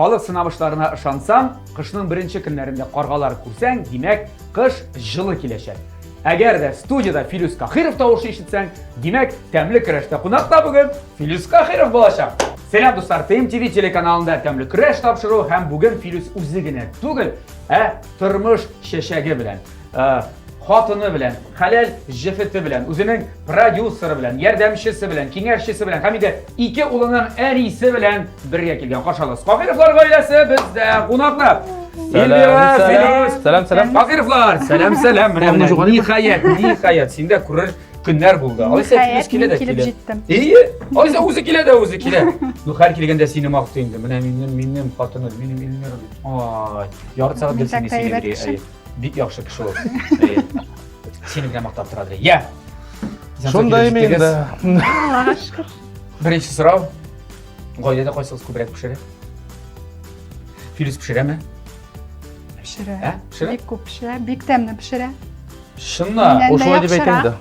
Халык сынамышларына ышансаң, кышның беренче көннәрендә каргалар күрсәң, димәк, кыш җылы киләчәк. Әгәр дә студиядә Филүс Кахиров тавышы ишетсәң, димәк, тәмле көрәштә кунакта бүген Филүс Кахиров булачак. Сәлам, дуслар! ТМТВ телеканалында тәмле көрәш тапшыру һәм бүген Филүс үзе генә түгел, ә тормыш чәчәге белән. Хатыны белән, хәләл җефете белән, үзенең продюсеры белән, ярдәмчесе белән, киңәшчесе белән һәм инде ике улының әнисе белән бергә килгән. Каршы алыгыз. Кафировлар гаиләсе бездә кунакта. Эльвира, Филүс. Сәлам, сәлам. Кафировлар, сәлам, сәлам. Менә менә ниһаять, ниһаять, синдә күрер көннәр булды. Алайса Филүс килә дә килеп килә. җиттем. Ие, алайса үзе килә дә үзе килә. Ну, һәр килгәндә сине мактый инде. Менә минем, минем хатыным, минем Эльмира. Ай, ярты сәгать гел сине сөйли. Бик яхшы кеше ул. Сине генә мактап тора ди. Я. Шундай мин дә. Аллага шөкер. Беренче сорау. Гаиләдә кайсыгыз күбрәк пешерә? Филүс пешерәме? Пешерә. Ә? Пешерә? Бик күп пешерә, бик тәмле пешерә. Чынна. Ул шулай дип әйтәм дә.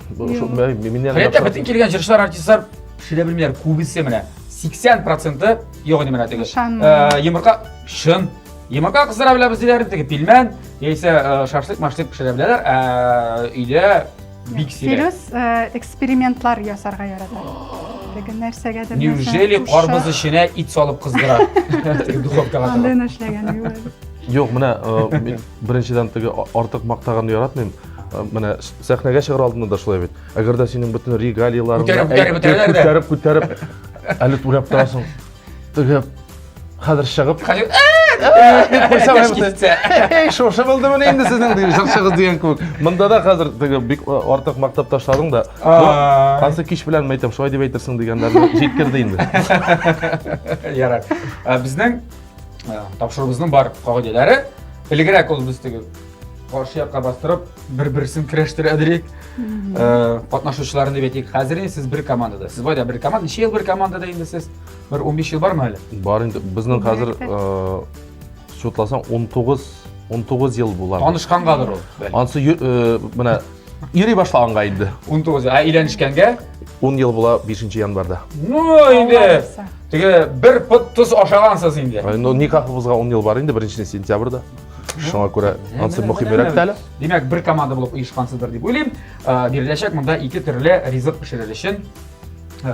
Миннән Хәтта бөтен килгән җырчылар, артистлар пешерә белмиләр. Күбесе менә 80 проценты юк инде менә теге. Йомырка чын. Йомырка кыздыра беләбез диләр, теге пилмән, яисә шашлык, машлык пешерә беләләр, ә өйдә бик сирәк. Филүс экспериментлар ясарга ярата. Теге нәрсәгәдер. Неужели карбыз эченә ит салып кыздыра? Теге духовкага тыгып. Андыйны эшләгән юк. Юк, менә мин беренчедән теге артык мактаганны яратмыйм. Менә сәхнәгә чыгар алдында да шулай бит. Әгәр дә синең бөтен регалияләреңне күтәреп, күтәреп, күтәреп, әле түләп торасың. Теге хәзер чыгып Хәзер шушы булдымыни инде сезнең дип җырчыгыз дигән кебек. Монда да хәзер теге бик артык мактап ташладың да. Ансы кич белән әйтәм, шулай дип әйтерсең дигәннәрне җиткерде инде. Ярар. Безнең тапшыруыбызның бар кагыйдәләре. Элегрәк ул без теге каршы якка бастырып бер-берсен көрәштерә дирек. Катнашучыларын дип әйтик. Хәзер инде сез бер командада. Сез байда бер команда. Ничә ел бер командада инде сез? Бер 15 ел бармы әле? Бар инде. Безнең хәзер счетласаң 19 ел була. Танышкангадыр ул. Ансы менә йөри башлаганга инде. 19, ә өйләнешкәнгә? 10 ел була 5 январьда. Ну, инде теге бер пот тоз ашагансыз инде. Ну, никахыбызга 10 ел бар инде, 1 сентябрьдә. Шуңа күрә ансы мөһимрәк тә әле. Димәк, бер команда булып оешкансыздыр дип уйлыйм. Биреләчәк монда ике төрле ризык пешерер өчен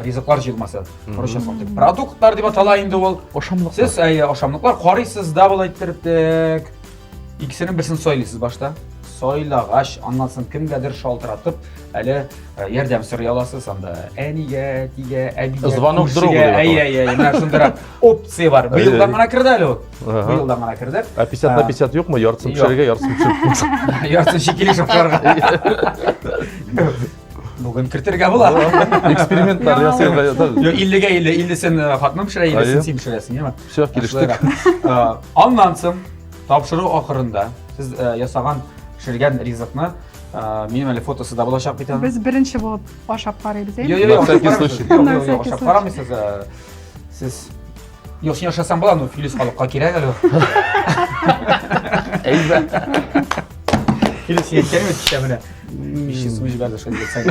ризыклар җыелмасы. Русча сатып. Продуктлар дип атала инде ул. Ашамлыклар. Сез әйе, ашамлыклар карыйсыз да болай иттереп тек. Икесенең берсен сайлыйсыз башта. Сайлагач, аннан соң кемгәдер шалтыратып, әле ярдәм сорый аласыз анда. Әнигә, әтигә, әбигә, Звонок другу дип атала. Әйе, әйе, менә шундыйрак опция бар. Быелдан гына керде әле ул. Быелдан гына керде. Ә 50 на 50 юкмы? Яртысын пешерергә, яртысын пешереп. Яртысын шикелле шыпшарга. Бүген кертергә була. Экспериментлар ясыйга. Йо, 50-гә 50, 50-сен хатыным пешерә, 50-сен син пешерәсең, яме? Все, килештек. Аннан соң тапшыру ахырында сез ясаган, пешергән ризыкны минем әле фотосы да булачак бит аның. Без беренче булып ашап карыйбыз, әйе? Йо, йо, йо, ашап карамыйсыз. Сез Юк, син ашасаң була, но Филүс халыкка кирәк әле. Әйбәт. Филүс син әйткән бит кичә менә. 500 сум җибәрде шул дисәң.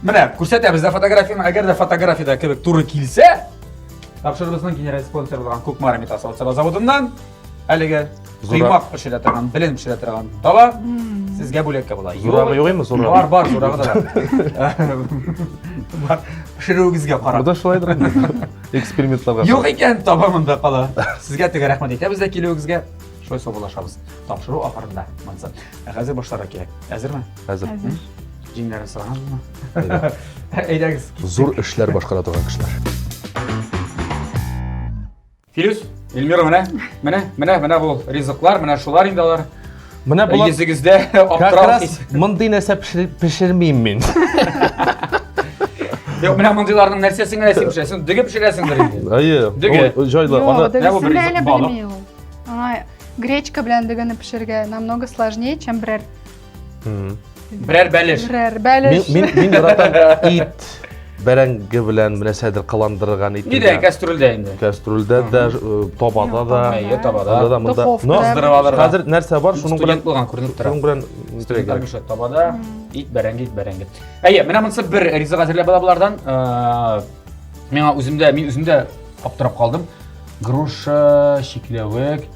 Менә күрсәтәбез дә фотографияне. Әгәр дә фотографиядә кебек туры килсә, тапшырыбызның генераль спонсоры булган Кукмара металл заводыннан әлеге коймак пешерә торган, белен пешерә торган таба сезгә бүләккә була. Зурагы юк инде, зурагы. Бар, бар, зурагы да бар. Бар. Пешерүегезгә карап. Бу да шулайдыр инде. Экспериментларга. Юк икән, таба монда кала. Сезгә теге рәхмәт әйтәбез дә килүегезгә. Шулай саубуллашабыз. Тапшыру ахырында монысы. Ә хәзер башларга кирәк. Әзерме? Әзер. Әзер. Җиңнәрен сыгынабызмы? Әйдәгез. Зур эшләр башкара торган кешеләр. Филүс, Эльмира, менә, менә, менә, менә бу ризыклар, менә шулар инде алар. Менә болар йөзегездә аптырау хис. Мондый нәрсә пешермим мин. Юк, менә мондыйларның нәрсәсен генә син пешерәсең? Дөге пешерәсеңдер инде. Әйе. Дөге. Җайлы. Аны менә бу бер ризык балык. Аңа гречка белән дөгене пешерергә намного сложнее, чем берәр Берәр бәлеш. Берәр бәлеш. Мин мин яратам ит бәрәңге белән нәрсәдер кыландырган ит. Нидә кәстрүлдә инде? Кәстрүлдә дә, табада да. Әйе, табада. Анда да монда. Но хәзер нәрсә бар, шуның белән булган күренеп тора. Шуның белән студентлар мешает табада, ит, бәрәңге, ит, бәрәңге. Әйе, менә монысы бер ризык әзерләп була болардан. Миңа үземдә, мин үземдә аптырап калдым. Груша, чикләвек.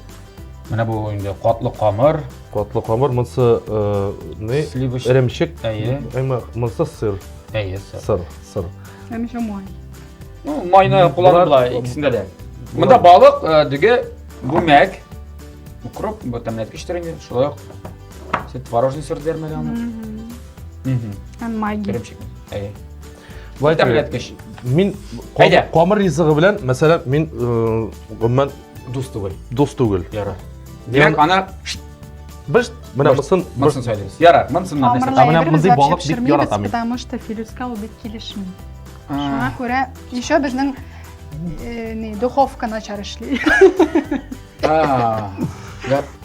Менә бу инде катлы камыр. Катлы камыр, монысы э, не? Сливочный. Эремчек. Әйе. Әмма монысы сыр. Әйе, сыр. Сыр, сыр. Һәм еще май. Ну, майны кулланып була икесендә дә. Монда балык, э, дөге, бу мәк, укроп, бу тәмләткечтер инде, шулай ук. Син творожный сыр дәрмәле аны. Мгм. Һәм маги. Эремчек. Әйе. Былай Тәмләткеч. Мин Әйдә. камыр ризыгы белән, мәсәлән, мин э, гомумән Дус түгел. дус түгел. Ярар. Димәк, аны Без менә монысын монысын сайлыйбыз. Ярар, монысыннан нәрсә? Ә менә Камырлы мондый әйбер без балык вообще бик пешермибез, яратам мин. потому что Филүскә ул бик килешми. Шуңа күрә еще безнең э, не, духовка начар эшли. А,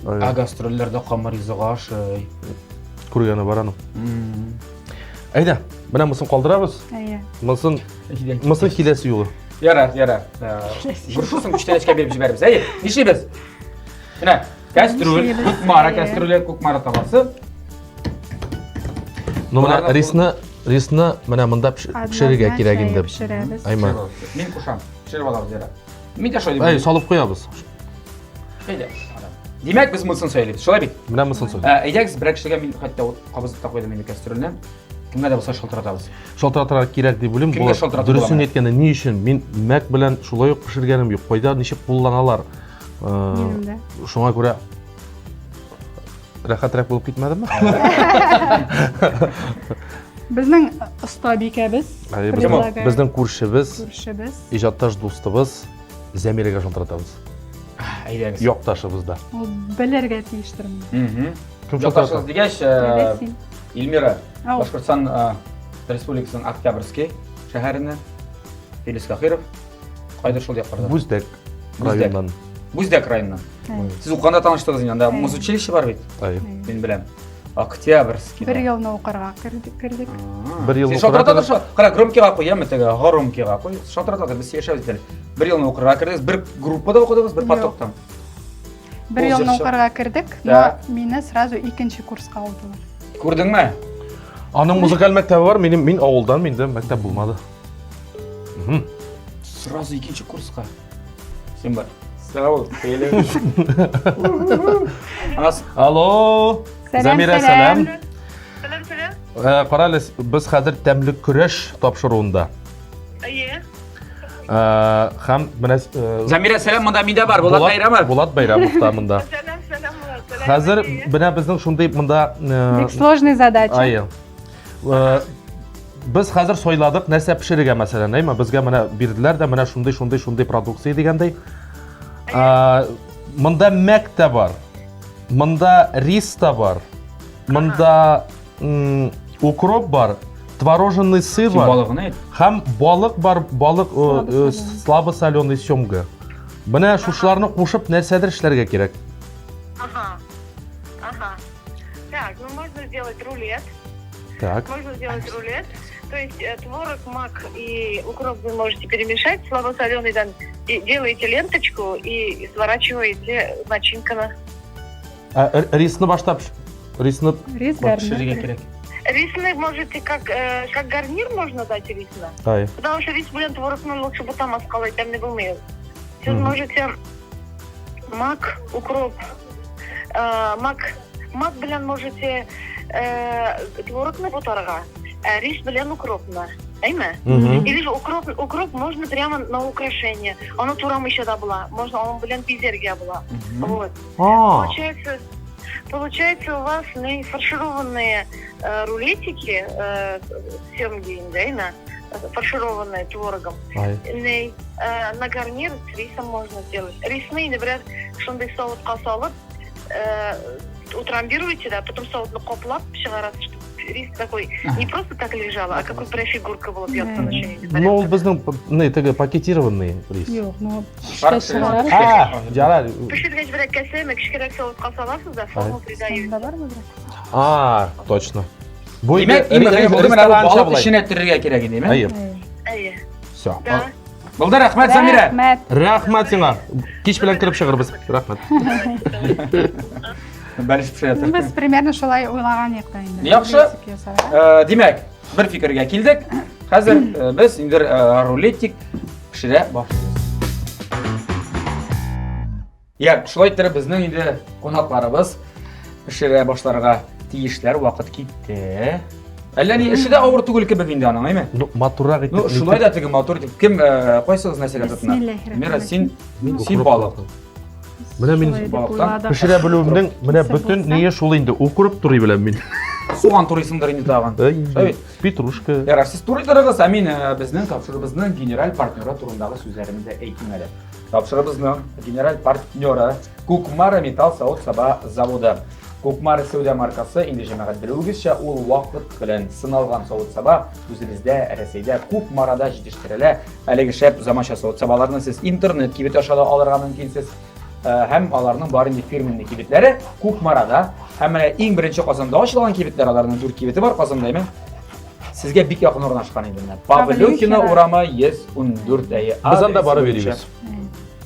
а гастрольләрдә камыр ризыгы ашый. Күргәне бар аның. Әйдә, менә монысын калдырабыз. Әйе. Монысын монысын киләсе юлы. Ярар, ярар. Грушасын күчтәнәчкә биреп җибәрбез. Әйе, нишлибез? Менә кәстрүл, Кукмара кәстрүле, Кукмара табасы. Ну, менә рисны, рисны менә монда пешерергә кирәк инде. Пешерәбез. Айман. Мин кушам. Пешереп алабыз, ярар. Мин дә шулай Әй, салып куябыз. Әйдә. Димәк, без монысын сөйлибез. Шулай бит? Менә монысын сөйлибез. Ә, әйдәгез, берәр кешегә мин хәтта ут кабызып та куйдым инде кәстрүлне. Кемгә дә булса шалтыратабыз. Шалтыратырга кирәк дип уйлыйм. Кемгә шалтыратып Дөресен була? әйткәндә, ни өчен мин мәк белән шулай ук пешергәнем юк. Кайда ничек кулланалар? Минем дә. Шуңа күрә рәхәтрәк булып китмәдеме? Безнең остабикәбез. Әйе, безнең, безнең күршебез, күршебез. Иҗатташ дустыбыз Зәмирәгә шалтыратабыз. Әйдәгез. Якташыбыз да. Ул белергә тиештер моны. Кем Якташыбыз дигәч, э, Эльмира, Башкортстан э, Республикасының Октябрьский шәһәреннән Филис Кахиров. Кайда шул якларда? Бүздәк районыннан. Бүздәк районыннан. Сез укыганда таныштыгыз инде, анда музучилище бар бит. Мин беләм. Октябрьский. Бер елны укырга кердек. кердек. Бер елны Син шалтырата тор, шул. Кара, громкийга куй, яме теге, громкийга куй. Шалтырата тор, без сөйләшәбез бит әле. Бер елны укырга кердегез, бер группада укыдыгыз, бер потоктан. Бер елны укырга кердек, но мине сразу икенче курска алдылар. Күрдеңме? Аның музыкаль мәктәбе бар, минем мин авылдан, миндә мәктәп булмады. Сразу икенче курска. Син бар. Сау, хәйле. Алло. Замира, сәлам. Сәлам, сәлам. Э, кара әле, без хәзер тәмле көрәш тапшыруында. Әйе. Э, һәм менә э, Замира, сәлам, монда миндә бар, Булат Бәйрәмов. Булат Бәйрәмов та монда. Сәлам, сәлам, Булат. Сәлам. Хәзер менә безнең шундый монда Бик сложный задача. Әйе. Без хәзер сайладык, нәрсә пешерергә мәсәлән, әйме? Безгә менә бирделәр дә менә шундый, шундый, шундый продукция дигәндәй. Монда мәк тә бар. Монда рис та бар. Монда укроп бар, творожный сыр бар. Балыгын әйт. Һәм балык бар, балык э, э, слабо соленый семга. Менә шушыларны кушып нәрсәдер эшләргә кирәк. Ага. Ага. Так, ну можно сделать рулет. Так. Можно сделать рулет. То есть э, творог, мак и укроп вы можете перемешать, слабосоленый там, и делаете ленточку и сворачиваете начинка на... Ә, рисны башта рисны Рис пешерергә кирәк. Рисны можете как, э, как гарнир можно дать рисны. Ай. Потому что рис белән творогны лучше бутамас калай, тәмле булмый. Сез можете мак, укроп, э, мак, мак белән можете э, творогны бутарга, ә рис белән укропны. Әйме? Или же укроп, укроп можно прямо на украшение. Аны турамыйча да була. Можно аның белән бизәргә була. Вот. Получается, получается у вас не фаршированные э, рулетики э, семги, да, фаршированные творогом. Не, э, на гарнир с рисом можно сделать. Рисны, например, шундый савытка салып, э, утрамбируете, да, потом савытны каплап чыгарасыз, чтобы рис такой не просто так лежал, а какой прям фигурка была бьется на Ну, ул безнең не теге пакетированный рис. Юк, ну, А, ярар. Пешергәч берәр кәсәме кечкенәрәк савытка саласыз да, форму придаете. А, точно. Бу Димәк, иң мөһиме булды менә бу балык эченә төрергә кирәк иде, әйеме? Әйе. Әйе. Все. Да. Булды, рәхмәт, Замирә. Рәхмәт. Рәхмәт сиңа. Кич белән кереп чыгырбыз. Рәхмәт. Бәлеш пешерә. Без примерно шулай уйлаган идек та инде. Яхшы. Э, димәк, бер фикергә килдек. Хәзер э, без инде э, рулетик пешерә башлыйбыз. Я, шулай иттереп безнең инде кунакларыбыз пешерә башларга тиешләр, вакыт китте. Әллә ни эше дә авыр түгел кебек инде аның, әйме? Ну, матуррак итеп. Ну, шулай да теге матур итеп. Кем, э, кайсыгыз нәрсәгә тотына? Мира, син, син балык. Менә мин балыктан пешерә белүемнең менә бөтен ние шул инде. Укроп турый беләм мин. Суган турыйсыңдыр инде тагын. Шулай бит. Петрушка. Ярар, сез турый торыгыз, ә мин э, безнең тапшыруыбызның генераль партнеры турындагы сүзләремне дә әйтим әле. Тапшырыбызның генераль партнеры Кукмара металл савыт-саба заводы. Кукмара сәүдә маркасы инде җәмәгать белүегезчә, ул вакыт белән сыналган савыт-саба үзебездә, Рәсәйдә, Кукмарада җитештерелә. Әлеге шәп заманча савыт-сабаларны сез интернет кибете аша да алырга мөмкинсез. Э, һәм аларның бар инде фирменный кибетләре Кукмарада. Һәм менә иң беренче Казанда ачылган кибетләр, аларның дүрт кибете бар Казанда, әйме? Сезгә бик якын урнашкан инде менә. Павлюхина урамы 114 әйе. Без анда барып йөрибез.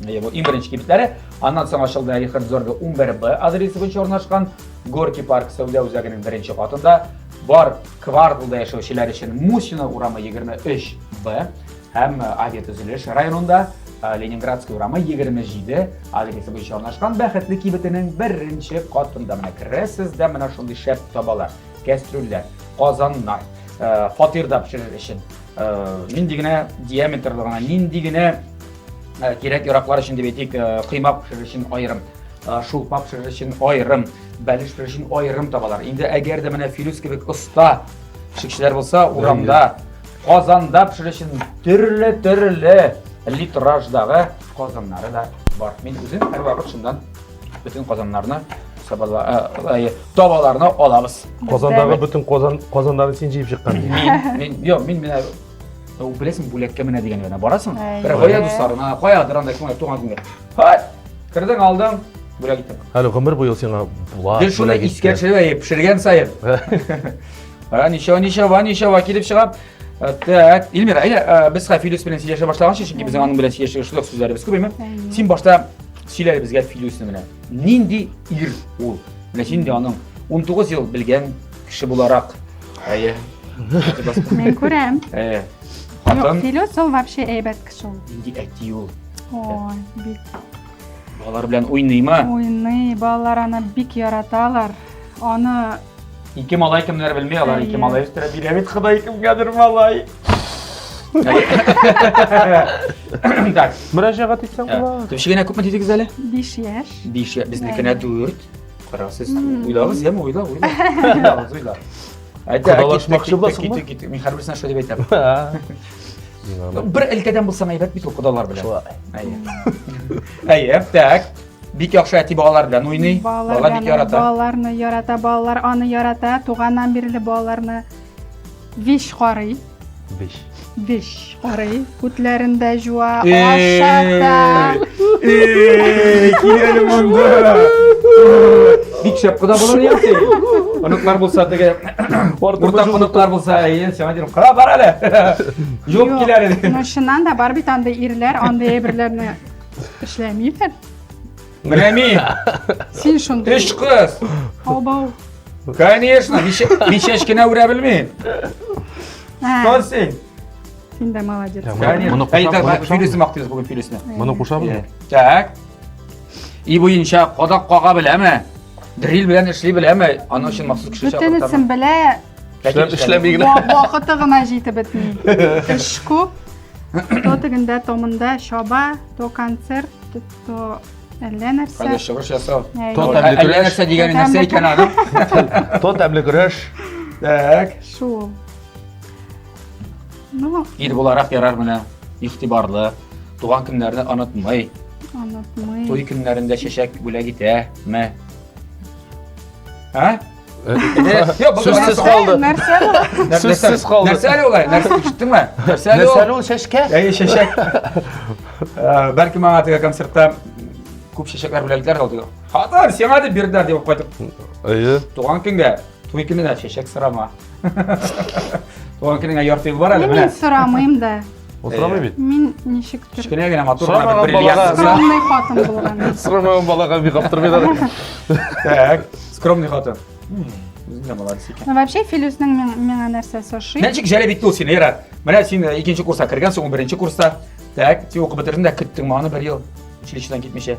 Әйе, бу иң беренче кибетләре. Аннан соң ачылды Рихардзорга 11Б адресы буенча урнашкан Горки парк сәүдә үзәгенең беренче катында бар кварталда яшәүчеләр өчен Мусина урамы 23Б һәм э, авиатөзелеш районында э, Ленинградский урамы 27 адресы буенча урнашкан Бәхетле кибетенең беренче катында менә керәсез дә менә шундый шәп табалар. Кәстрүлләр, казаннар, э, фатирда пешерер өчен э, нинди генә диаметрлы гына, нинди генә э, кирәк-яраклар өчен дип әйтик, коймак пешерер өчен аерым, шулпа пешерер өчен аерым, бәлеш пешерер өчен аерым табалар. Инде әгәр дә менә Филүс кебек оста пешекчеләр булса, урамда казанда пешерер өчен төрле-төрле литраждагы казаннары да бар. Мин үзем һәрвакыт шуннан бөтен казаннарны табаларны алабыз. Казандагы бөтен казан казаннарны син җыеп чыккан. Мин, мин, юк, мин менә беләсең, бүләккә менә дигән генә барасың. Бер кая дусларына, каядыр анда кемгә туган көнгә. Һай! Кердең, алдың, бүләк иттең. Әле гомер буе сиңа була. Гел шуны искә төшереп, пешергән саен. Ә, ничего, ничего, ничего, килеп чыга. Так, Эльмира, әйдә, без хәзер Филүс белән сөйләшә башлаганчы, чөнки безнең аның белән сөйләшергә шулай сүзләребез күп, әйме? Син башта сөйлә әле безгә Филүсне менә. Нинди ир ул? Менә син дә аның 19 ел белгән кеше буларак. Әйе. Мин күрәм. Әйе. Юк, Хатын. Филүс ул вообще әйбәт кеше ул. Нинди әти ул? Ой, бик Балалар белән уйныймы? Уйный, балалар аны бик яраталар. Аны Ике малай кемнәр белми, алар ике Әйе. малай үстерә бирә бит Ходай кемгәдер малай. Так, Мөрәҗәгать итсәң була. Төпчегенә күпме дидегез әле? 5 яшь. 5 яшь, безнекенә 4. Карагыз, сез уйлагыз, яме, уйла, уйла. Уйлагыз, уйла. Әйтә, Кодалашмакчы буласыңмы? Китте, китте. Мин һәрберсенә шулай дип әйтәм. Бер өлкәдән булсаң әйбәт бит ул кодалар белән. Шулай. Әйе. Әйе, так. Бик яхшы әти балалар белән уйный. Балалар Бала бик белән ярата. Балаларны ярата, балалар аны ярата. Туганнан бирле балаларны виш карый. Биш. Виш карый. Күтләрен дә жуа, ашата. Эй, кил әле монда. Бик шәп кода булыр идең син. Оныклар булса теге уртак оныклар булса, әйе, сиңа дирем, кара бар әле. Юк кил әле. Ну, чыннан да бар бит андый ирләр, андый әйберләрне эшләмиләр. Менә мин. Син шундый. Өч кыз. Абау. Конечно, мин чәчкенә үрә белмим. Что син? Син дә молодец. Моны кушабыз. Филүсне мактыйбыз бүген Филүсне. Моны кушабызмы? Так. И буенча кадак кага беләме? Дрил белән эшли беләме? Аның өчен махсус кеше чакыртам. Бөтенесен белә. Эшләп эшләми генә. Вакыты гына җитеп бетми. Эш күп. То тегендә, то монда чаба, то концерт, то әллә нәрсә. Кайда чыгыш ясау. То тәмле Әллә көрәш. нәрсә дигәне нәрсә икән аның. То тәмле көрәш. Так. Шул. Ну, Ир буларак ярар менә игътибарлы, туган көннәрне онытмый. Онытмый. Туй көннәрендә чәчәк бүләк итәме? А? Сүзсез калды. Нәрсә ул? Сүзсез калды. Нәрсә әле улай? Нәрсә ишеттеңме? Нәрсә әле ул? Нәрсә әле ул чәчкә? Әйе, чәчәк. Бәлки маңа теге концертта күп чәчәкләр бүләк иттеләр дә Хатын, сиңа дип бирделәр дип кайтып. Әйе. Туган көнгә, туй көненә чәчәк сорама. Туган көнеңә ярты ел бар әле, менә. Мин сорамыйм да. Ул сорамый бит. Мин ничектер. Кечкенә генә матур гына бер бриллиант. Скромный хатын булган. Сорамаган балага бик аптырмыйлар. Так, скромный хатын. Үзең дә молодец икән. Ну, вообще, Филүснең миңа нәрсәсе ошый? Ничек җәлеп итте ул сине, Ира? Менә син икенче курска кергәнсең, ул беренче курста. Так, син укып бетердең дә көттең аны бер ел училищедан китмичә.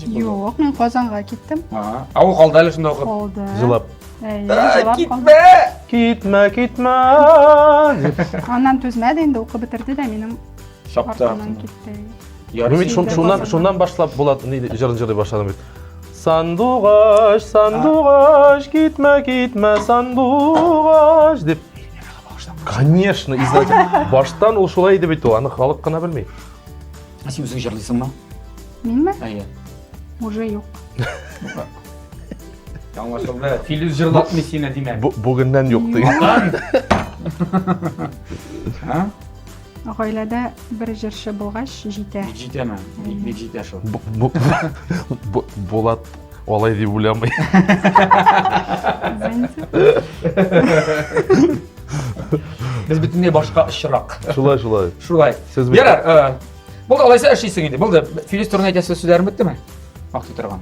Юк, мин Казанга киттем. Ә ул калды әле шунда укып. Калды. Җылап. Әйе, җылап китмә! Китмә, китмә! Аннан түзмәде инде, укып бетерде дә минем Чапты артымнан китте. Мин бит шуннан шуннан башлап Булат ни җырын җырлый башладым бит. Сандугач, сандугач, китмә, китмә, сандугач дип. Конечно, изначально. Баштан ул шулай иде бит ул, аны халык кына белми. Ә син үзең җырлыйсыңмы? Минме? Әйе. Уже юк. Аңлашылды. Филүс җырлатмый сине, димәк. Бүгеннән юк дигән. Ха? Гаиләдә бер җырчы булгач җитә. Бик җитәме? Бик бик җитә шул. Булат алай дип уйламый. Без бөтенләй башка очрак. Шулай, шулай. Шулай. Сез бит- Ярар, булды, алайса эшлисең инде. Булды. Филис турында әйтәсе сүзләрем беттеме? Мактый торган.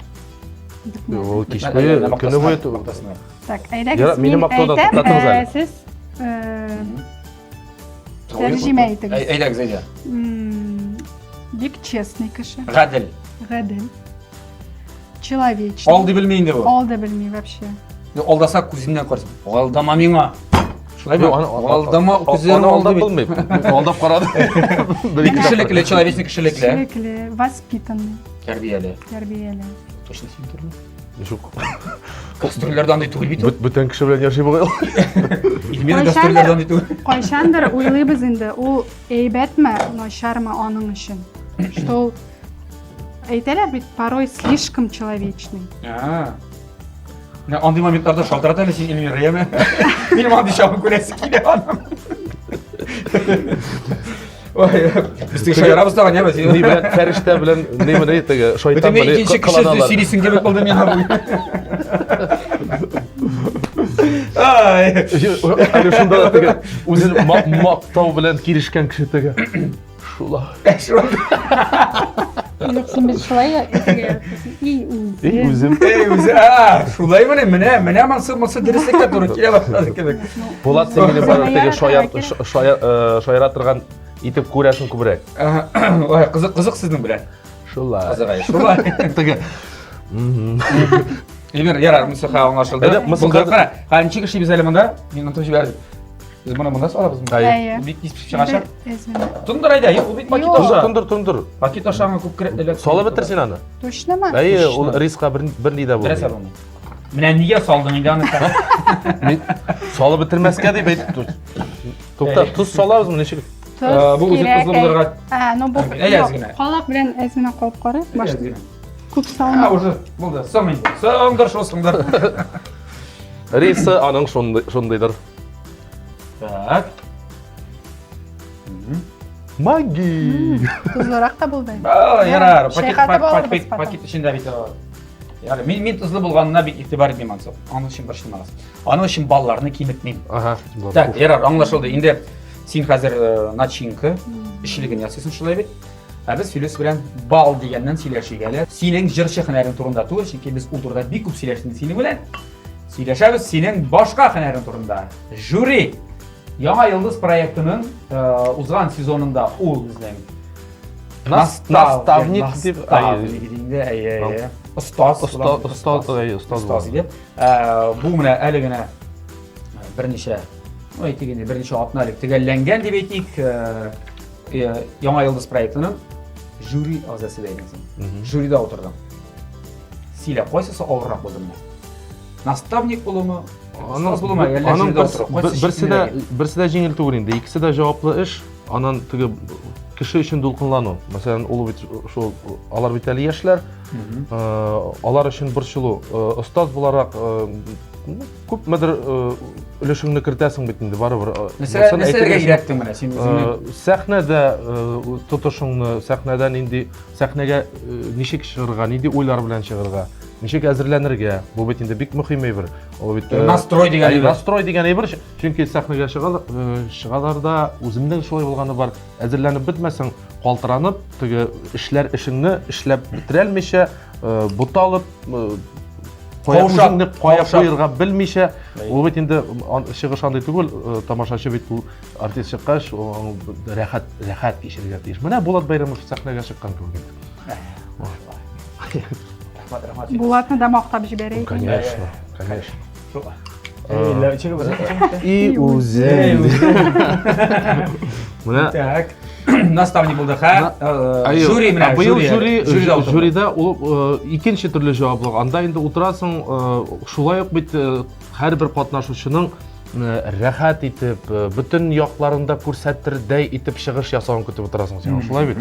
Ул кич буе, көне буе Мактасыннар. Так, әйдәгез, Ярар, мине мин мактаудан әйтәм, туктатыгыз әле. сез тәрҗемә итегез. Әйдәгез, әйдә. Бик честный кеше. Гадел. Гадел. Человечный. Алды белми инде бу. Алды белми вообще. Алдаса күзеннән карасың. Алдама миңа. Шулай бит? Алдама күзеннән алдап булмый. Алдап карады. Бик кешелекле, человечный кешелекле. Кешелекле, воспитанный. Тәрбияле. Тәрбияле. Точно син туры. Юк. Гастрольләрдә андый түгел бит ул. Бүтән кеше белән яши бугай. Илмира гастрольләрдә андый түгел. Кайчандыр уйлыйбыз инде, ул әйбәтме, начармы аның өчен. Что ул әйтәләр бит, порой слишком человечный. Менә андый моментларда шалтырат әле син Эльмира, яме. Минем андый чагын күрәсе килә аның. Ой, без теге шаярабыз тагын, яме. Ни белән фәрештә белән ни менә теге шайтан белән икенче кеше сөйлисең кебек булды миңа бу. Ай. Әле шунда да теге үзен мактау белән килешкән кеше теге. Шулай. Шулай. Юк, син бит шулай әйтергә яратасың. И үзем. И үзем. Эй, үзе, а, шулай менә, менә, менә монсы, монсы дөреслеккә туры килә башлады кебек. Булат син мине бары теге шаяр, шаяра торган итеп күрәсең күбрәк. Ой, кызык, кызык сезнең белән. Шулай. Кызык, шулай. Теге. Эльмир, ярар, монысы аңлашылды. Булды, кара, ничек эшлибез әле монда? Мин онытып җибәрдем. Без моны монда салабызмы? Әйе. Бик тиз пешеп чыгачак. Тондыр әйдә, юк, ул бит пакет аша. Тондыр, тондыр. Пакет аша аңа күп керә. Салып бетер син аны. Точномы? Әйе, ул риска бер ни дә булмый. Берәрсе булмый. Менә нигә салдың инде аны сен? Мин салып бетермәскә дип әйттем. Тукта, тоз салабызмы ничек? Бу үзе тозлы булырга. А, ну бу. Калак белән әз генә кабып карыйк. Башта. Күп салма. Уже булды. Соң инде. Соңдыр шул соңдыр. Рисы аның шундыйдыр. Так. Маги! Тозлырак та булды. Ярар, пакет, пакет, пакет эчендә бит. Ярар, мин мин тозлы булганына бик игътибар итмим ансы. Аның өчен борчылмагыз. Аның өчен балларны киметмим. Ага. Так, ярар, аңлашылды. Инде син хәзер начинка эчлеген ясыйсың шулай бит. Ә без Филүс белән бал дигәннән сөйләшик әле. Синең җырчы һөнәрең турында түгел, чөнки без ул турыда бик күп сөйләштек синең белән. Сөйләшәбез синең башка һөнәрең турында. Жюри Яңа йолдыз проектының узган сезонында ул безнең наставник дип әйе, остаз, остаз, әйе, остаз остаз иде. Бу менә әле генә берничә, ну әйтик инде, берничә атна элек төгәлләнгән дип әйтик, Яңа йолдыз проектының жюри әгъзасы да идең син. Жюрида утырдың. Сөйлә, кайсысы авыррак булды менә? Наставник булумы? Аның булумы? Аның берсе дә берсе дә җиңел түгел инде. Икесе дә җаваплы эш. Анан теге кеше өчен дулкынлану. Мәсәлән, ул бит шул алар бит әле яшьләр. Алар өчен борчылу. Остаз буларак күпмедер өлешеңне кертәсең бит инде барыбер. Нәрсә нәрсәгә өйрәттең менә син үзеңне? Сәхнәдә тотышыңны, сәхнәдә нинди сәхнәгә ничек чыгарга, нинди уйлар белән чыгарга, ничек әзерләнергә. Бу бит инде бик мөһим әйбер. Ул бит настрой дигән әйбер. Настрой дигән әйбер, чөнки сәхнәгә чыгалар, чыгалар да үземнең шулай булганы бар. Әзерләнеп бетмәсәң, калтыранып, теге эшләр эшеңне эшләп бетерәлмичә, буталып, кая үзеңне кая куерга белмичә, ул бит инде чыгыш андый түгел, тамашачы бит ул артист чыккач, ул рәхәт рәхәт кичерергә тиеш. Менә Булат Бәйрәмов сәхнәгә чыккан кебек инде. Рәхмәт, рәхмәт. Булатны да мактап җибәрәйек. Конечно, конечно. И И үзе. Менә Так. Наставник булды, ха? Әйе. Жюри менә, Ә быел жюри. жюри Жюрида утырды. жюрида ул икенче төрле җаваплылык. Анда инде утырасың, шулай ук бит һәрбер катнашучының рәхәт итеп, бөтен якларында күрсәтердәй итеп чыгыш ясавын көтеп утырасың син. Шулай бит.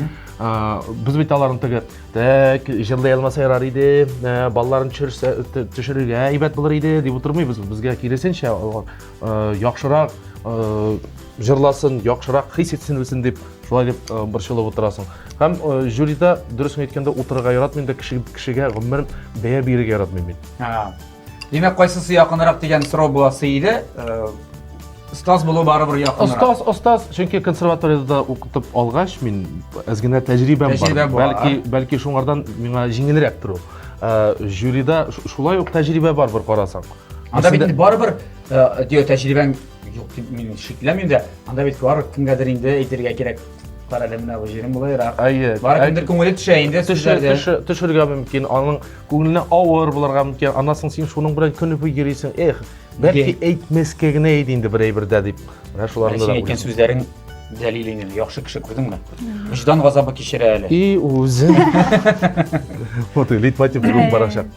Без бит аларны теге тәк җырлый алмаса ярар иде, балларын төшерсә төшерергә әйбәт булыр иде дип утырмыйбыз. Безгә киресенчә, яхшырак җырласын, яхшырак хис итсен үзен дип, шулай дип борчылып утырасың. Һәм жюрида, дөресен әйткәндә, утырырга яратмыйм да, кеше кешегә гомумән бәя бирергә яратмыйм мин. Димәк, кайсысы якынрак дигән сорау буласы иде. Остаз булу барыбер якынрак. Остаз, остаз, чөнки консерваториядә дә укытып алгач, мин әз генә тәҗрибәм бар. Тәҗрибә бар. Бәлки, бәлки шуңардан миңа җиңелрәк тору. Жюрида шулай ук тәҗрибә бар бер карасаң. Анда бит инде барыбер дию тәҗрибәң юк дип мин шикләнмим дә. Анда бит барыбер кемгәдер инде әйтергә кирәк. Кара әле менә бу җирем болайрак. Әйе. Бары кемдер күңеле төшә инде сүзләрдә. Төшергә мөмкин, аның күңеленә авыр булырга мөмкин. Аннан соң син шуның белән көне буе йөрисең. Эх, бәлки әйтмәскә генә иде инде бер әйбердә дип. Менә шуларны да. Син әйткән сүзләрең дәлил инде. Яхшы кеше күрдеңме? Вөҗдан газабы кичерә әле. И үзе. Вот лейтмотив бүген барачак.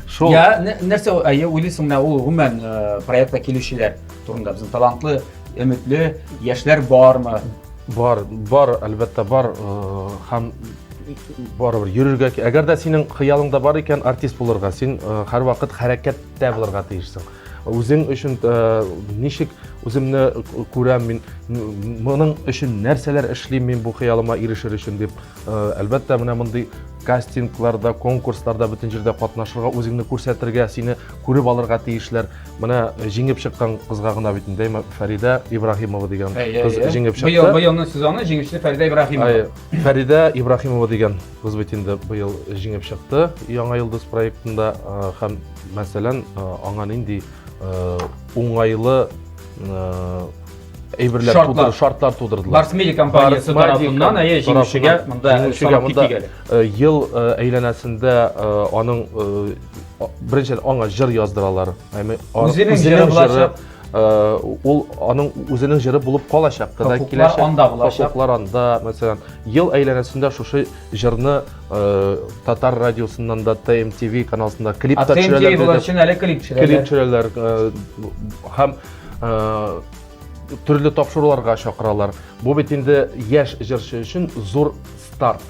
Шул. Я, нәрсә, әйе, уйлыйсың менә ул гомумән проектка килүчеләр турында безнең талантлы, өметле яшьләр бармы? Бар, бар, әлбәттә бар. Һәм барыбер йөрергә, әгәр дә синең хыялыңда бар икән артист булырга, син һәрвакыт хәрәкәттә булырга тиешсең. Үзең өчен ничек үземне күрәм мин, моның өчен нәрсәләр эшлим мин бу хыялыма ирешер өчен дип, әлбәттә, менә мондый кастингларда, конкурсларда бөтен җирдә катнашырга, үзеңне күрсәтергә, сине күреп алырга тиешләр. Менә җиңеп чыккан кызга гына бит инде, әйме, Фәридә Ибраһимова дигән кыз җиңеп чыкты. Быел, быелның сезоны җиңүчесе Фәридә Ибраһимова. Әйе, Фәридә Ибраһимова дигән кыз бит инде быел җиңеп чыкты Яңа йолдыз проектында һәм мәсәлән, аңа нинди уңайлы әйберләр Шартлар. тудыр, шартлар тудырдылар. Барс Медиа компаниясе Барс Медиа тарафыннан, әйе, җиңүчегә монда җиңүчегә санап монда, китик әле. Ел әйләнәсендә аның беренчедән аңа җыр яздыралар. Әмма Үзенең җыры булачак. Ул аның үзенең җыры булып калачак. Когда Хокуклар киләчәк, анда булачак. Хокуклар анда, мәсәлән, ел әйләнәсендә шушы җырны татар радиосыннан да ТМТВ каналында клип А та ТМТВ төшерәләр. булыр өчен әле клип төшерәләр. Клип төшерәләр һәм төрле тапшыруларга чакыралар. Бу бит инде яшь җырчы өчен зур старт.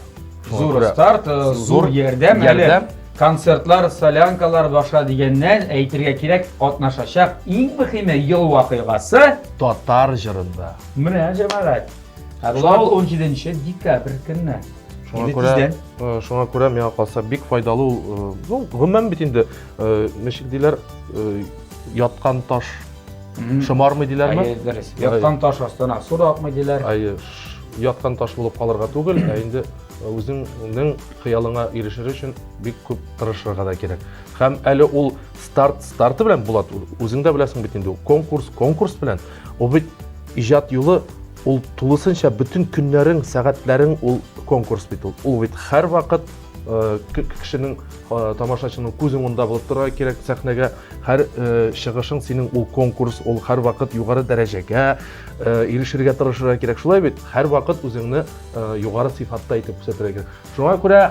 Зур старт, зур ярдәм әле. Концертлар, солянкалар башка дигәннән әйтергә кирәк, катнашачак иң мөһиме ел вакыйгасы татар җырында. Менә җәмәгать. Ә була ул 17 декабрь көнне. Шуңа күрә, шуңа күрә миңа калса бик файдалы ул, ну, гомумән бит инде, ничек диләр, яткан таш шомармый диләрме? Әйе, дөрес. Яткан таш астына су да акмый диләр. Әйе, яткан таш булып калырга түгел, ә инде үзеңнең хыялыңа ирешер өчен бик күп тырышырга да кирәк. Һәм әле ул старт старты белән була, үзең дә беләсең бит инде, конкурс конкурс белән. Ул бит иҗат юлы, ул тулысынча бөтен көннәрең, сәгатьләрең ул конкурс бит ул. Ул бит һәрвакыт кешенең, тамашачының күз уңында булып торырга кирәк сәхнәгә. Һәр чыгышың синең ул конкурс, ул һәрвакыт югары дәрәҗәгә ирешергә тырышырга кирәк. Шулай бит, һәрвакыт үзеңне югары сыйфатта итеп күрсәтергә кирәк. Шуңа күрә,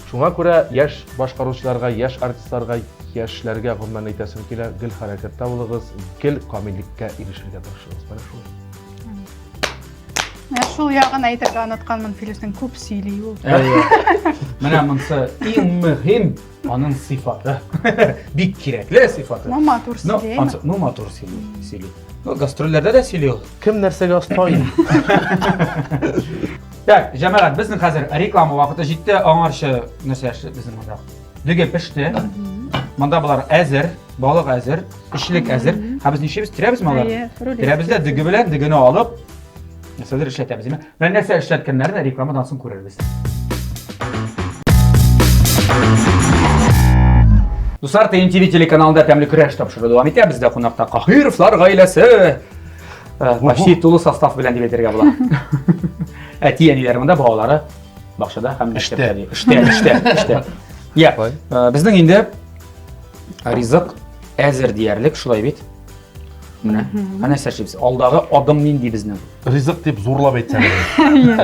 шуңа күрә яшь башкаручыларга, яшь артистларга, яшьләргә гомумән әйтәсем килә, гел хәрәкәттә булыгыз, гел камиллеккә ирешергә тырышыгыз. Менә шулай. Менә шул ягын әйтергә онытканмын, Филүснең күп сөйли ул. Менә монысы иң мөһим аның сыйфаты. Бик кирәкле сыйфаты. Ну, матур сөйли. Ну, матур сөйли, сөйли. Ну, гастрольләрдә дә сөйли ул. Кем нәрсәгә оста инде? Так, җәмәгать, безнең хәзер реклама вакыты җитте. Аңарчы нәрсә эшләп безнең монда? Дөге пеште. Монда болар әзер, балык әзер, эчлек әзер. Һәм без нишлибез? Тирәбезме аларны? Тирәбез дә дөге белән дөгене алып, нәрсәдер эшләтәбез, димә. Менә нәрсә эшләткәннәрен рекламадан соң күрербез. Дуслар, ТНТВ телеканалында тәмле көрәш тапшыруы дәвам итә. Бездә кунакта Каһировлар гаиләсе. Почти тулы состав белән дип әйтергә була. Әти-әниләре монда, балалары бакчада һәм мәктәптә. Эштә, эштә, эштә. Я, безнең инде ризык әзер диярлек, шулай бит. Менә, ә нәрсә эшлибез? Алдагы адым нинди безнең? Ризык дип зурлап әйтсәң.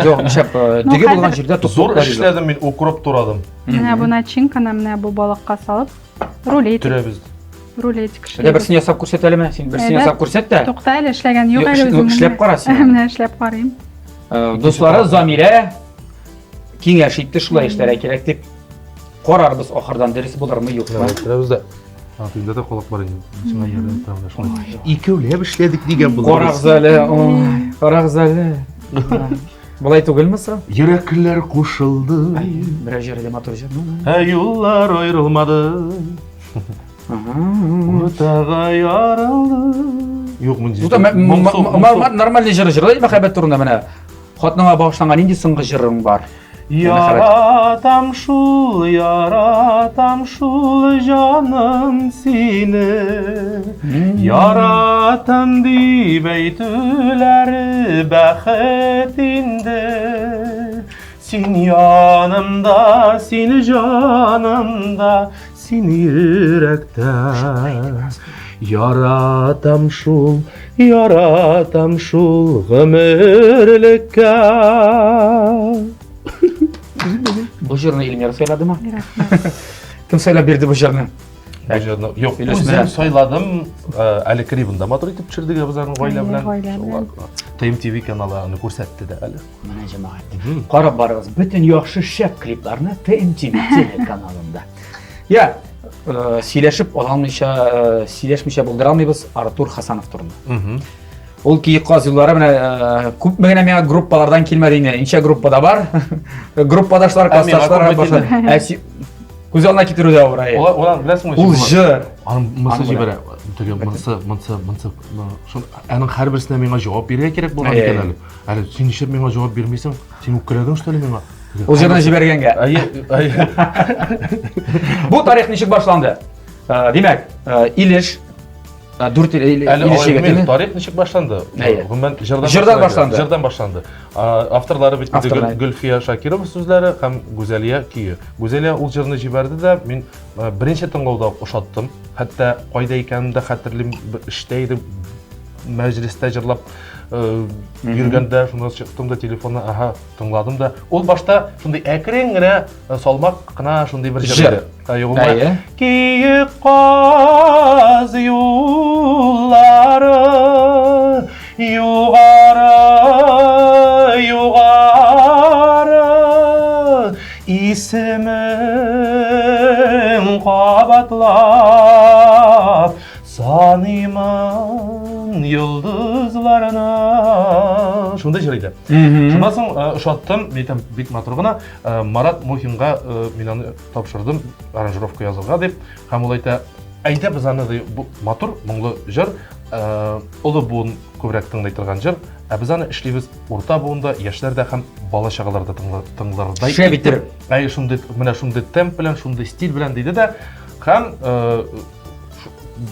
Юк, нишләп, дөге булган җирдә Зур эшләдем мин, укроп турадым. Менә бу начинканы менә бу балыкка салып, рулетик. Төрәбез. Рулетик эшлибез. Әйдә берсен ясап күрсәт әлеме? Син берсен ясап күрсәт тә. Тукта әле, эшләгән юк әле үземнең. Эшләп кара син. Менә эшләп карыйм. Дуслары Замирә киңәш итте, шулай эшләргә кирәк дип. Карарбыз ахырдан дөрес булырмы, юкмы. Төрәбез дә. Төнлә дә колак бар инде. Сиңа ярдәм итәм менә шулай. Икәүләп эшләдек дигән булды. Карагыз әле, ой, карагыз әле. Болай түгелме соң? Йөрәкләр кушылды. Берәр җыр иде матур җыр. Ә юллар аерылмады. Уртага ярылды. Юк, мин Нормальный җыр җырлай мәхәббәт турында менә. Хатыныңа багышланган нинди соңгы җырың бар? Яратам шул, яратам шул җаным сине. Яратам дип әйтүләре бәхет инде. Син янымда, син җанымда, син йөрәктә. Яратам шул, яратам шул гомерлеккә. Бу җырны Эльмира сайладымы? Кем сайлап бирде бу җырны? Бу җырны юк, үзем сайладым. Э, әле клибын да матур итеп төшердек без аның гаилә белән. ТМТВ каналы аны күрсәтте дә әле. Менә җәмәгать. Карап барыгыз, бөтен яхшы шәп клипларны ТМТВ телеканалында. Я, э, сөйләшеп ала алмыйча, э, сөйләшмичә булдыра алмыйбыз Артур Хасанов турында. Ул киек каз юллары менә э, күпме генә миңа группалардан килмәде инде. Ничә группада бар? Группадашлар, классташлар, башка. Ә күз алдына китерү дә авыр. Ул ул беләсеңме? Ул җыр. Аның монысы җибәрә. Теге монысы, монысы, монысы. Шул аның һәрберсенә миңа җавап бирергә кирәк булган икән әле. Әле син нишләп миңа җавап бирмисең? Син үпкәләдең что ли миңа? Ул җырны җибәргәнгә. Әйе, әйе. Бу тарих ничек башланды? Э, димәк, э, Илеш Дүрт Әле алай тарих ничек башланды? Гомумән җырдан җырдан башланды. Җырдан башланды. Авторлары бит инде Гөлфия Шакирова сүзләре һәм Гүзәлия көе. Гүзәлия ул җырны җибәрде дә, мин беренче тыңлауда ук ошаттым. Хәтта кайда икәнен дә хәтерлим, эштә идем, мәҗлестә җырлап йөргәндә шунда чыктым да телефонны, аһа, тыңладым да. Ул башта шундый әкрен генә, салмак кына шундый бер җыр иде. Әйе. Киек каз юллары югары, югары исемең кабатлап саныймын йолдызларны. Шундый җыр иде. Шуннан соң ошаттым, әйтәм, бик матур гына. Марат Мухинга мин аны тапшырдым аранжировка язырга дип һәм ул әйтә әйдә без аны ди бу матур моңлы җыр олы буын күбрәк тыңлый торган җыр ә без аны эшлибез урта буында яшьләр дә һәм бала чагалар да тыңлардай шәп иттереп әй шундый менә шундый темп белән шундый стиль белән диде дә һәм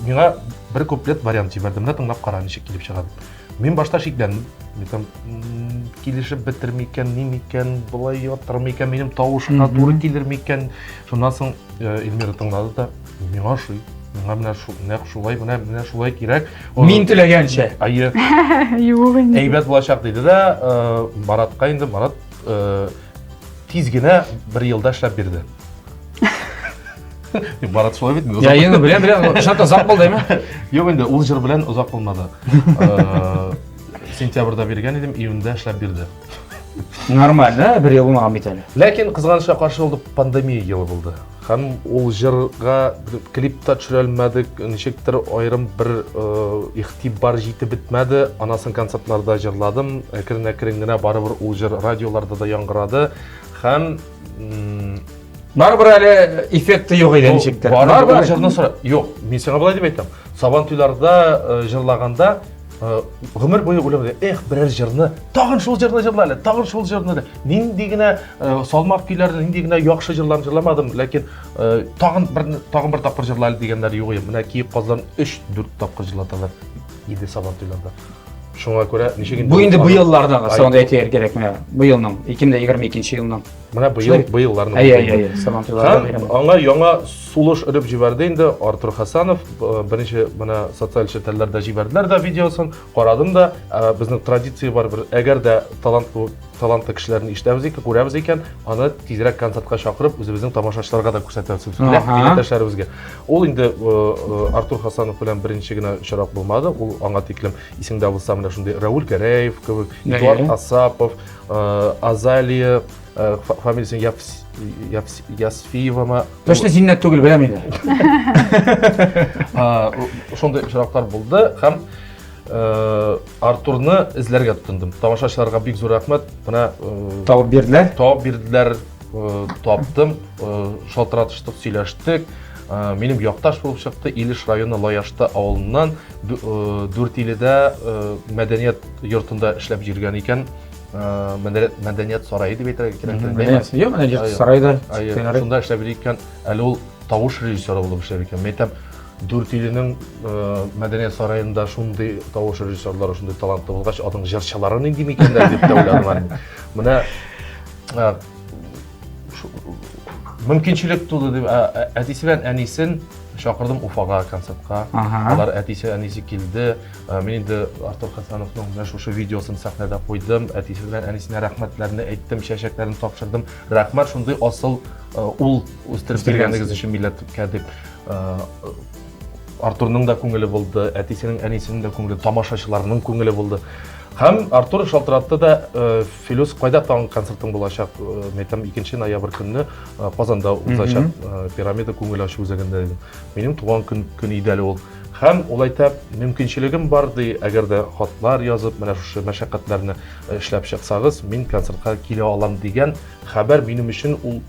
миңа бер куплет вариант җибәрде менә тыңлап кара ничек килеп чыга дип Мин башта шикләндем. Мин там килешеп бетер микән, ни микән, болай ятыр микән, минем тавышка туры килер микән. Шуннан соң э, Эльмира тыңлады да, миңа ошый. Миңа менә шу, нәкъ шулай, менә менә шулай кирәк. Мин теләгәнчә. Әйе. Юк инде. Әйбәт булачак диде дә, э, Маратка инде Марат э, тиз генә бер елда эшләп бирде. Марат шулай бит. Я, я, беләм, беләм. Чынлап та озак булды, әйме? Юк инде, ул җыр белән озак булмады. Э, сентябрьдә биргән идем, июньдә эшләп бирде. Нормально, бер ел булмаган бит әле. Ләкин кызганычка каршы ул пандемия елы булды. Һәм ул җырга клип та төшерә алмадык, ничектер аерым бер э, игътибар җитеп бетмәде. Анасын концертларда җырладым, әкрен-әкрен генә барыбер ул җыр радиоларда да яңгырады. Һәм Барыбер әле эффекты юк иде ничектер. Барыбер җырны сора. Юк, мин сиңа болай дип әйтәм. Сабан туйларда э, җырлаганда э, гомер буе уйлап эх, берәр җырны, тагын шул җырны җырла әле, тагын шул җырны әле. Нинди генә э, салмак көйләрне, нинди генә яхшы җырларны җырламадым, ләкин тагын бер тагын бер тапкыр җырла әле дигәннәр юк иде. Менә Киек казларын 3-4 тапкыр җырлаталар иде Сабан туйларда. Шуңа күрә ничек инде Бу инде бу еллардагы, соңында әйтергә кирәк менә. Бу елның 2022 елның. Менә быел быелларны. Әйе, әйе, әйе, Сабантуйлар бәйрәме. Аңа яңа сулыш өреп җибәрде инде Артур Хасанов. Беренче менә социаль челтәрләрдә җибәрделәр дә видеосын, карадым да. Безнең традиция бар бер, әгәр дә талантлы талантлы кешеләрне ишетәбез икән, күрәбез икән, аны тизрәк концертка чакырып, үзебезнең тамашачыларга да күрсәтәбез. Милләттәшләребезгә. Ул инде Артур Хасанов белән беренче генә очрак булмады. Ул аңа тиклем исеңдә булса менә шундый Рауль Гәрәев кебек, Эдуард Асапов, Азалия фамилиясен Ясфиевама. Точно Зиннәт түгел, беләм инде. Шундый очраклар булды һәм Артурны эзләргә тотындым. Тамашачыларга бик зур рәхмәт. Менә табып бирделәр. Табып бирделәр, таптым, шалтыратыштык, сөйләштек. Минем якташ булып чыкты Илеш районы Лаяшты авылыннан Дүртиледә мәдәният йортында эшләп йөргән икән. Мәдәният сарае дип әйтергә кирәк. Мәдәният, юк, мәдәният сарае да. Шунда эшләп йөри икән. Әле ул тавыш режиссеры булып эшләп икән. Мин әйтәм, Дүртөйленең мәдәният сараенда шундый тавыш режиссерлары, шундый талантлы булгач, аның җырчылары нинди микәннәр дип тә уйладым. Менә мөмкинчелек туды дип, әтисе белән әнисен чакырдым Уфага концертка. Алар әтисе, әнисе килде. Мин инде Артур Хасановның менә шушы видеосын сәхнәдә куйдым. Әтисе белән әнисенә рәхмәтләрне әйттем, чәчәкләрен тапшырдым. Рәхмәт шундый асыл ул үстереп биргәнегез өчен милләткә дип. Артурның да күңеле булды, әтисенең, әнисенең дә күңеле, тамашачыларның күңеле булды. Һәм Артур шалтыратты да, Филүс, кайда тагын концертың булачак? Мин әйтәм, 2 ноябрь көнне Казанда узачак Пирамида күңел ачу үзәгендә дидем. Минем туган көн көн иде әле ул. Һәм ул әйтә, мөмкинчелегем бар ди, әгәр дә хатлар язып, менә шушы мәшәкатьләрне эшләп чыксагыз, мин концертка килә алам дигән хәбәр минем өчен ул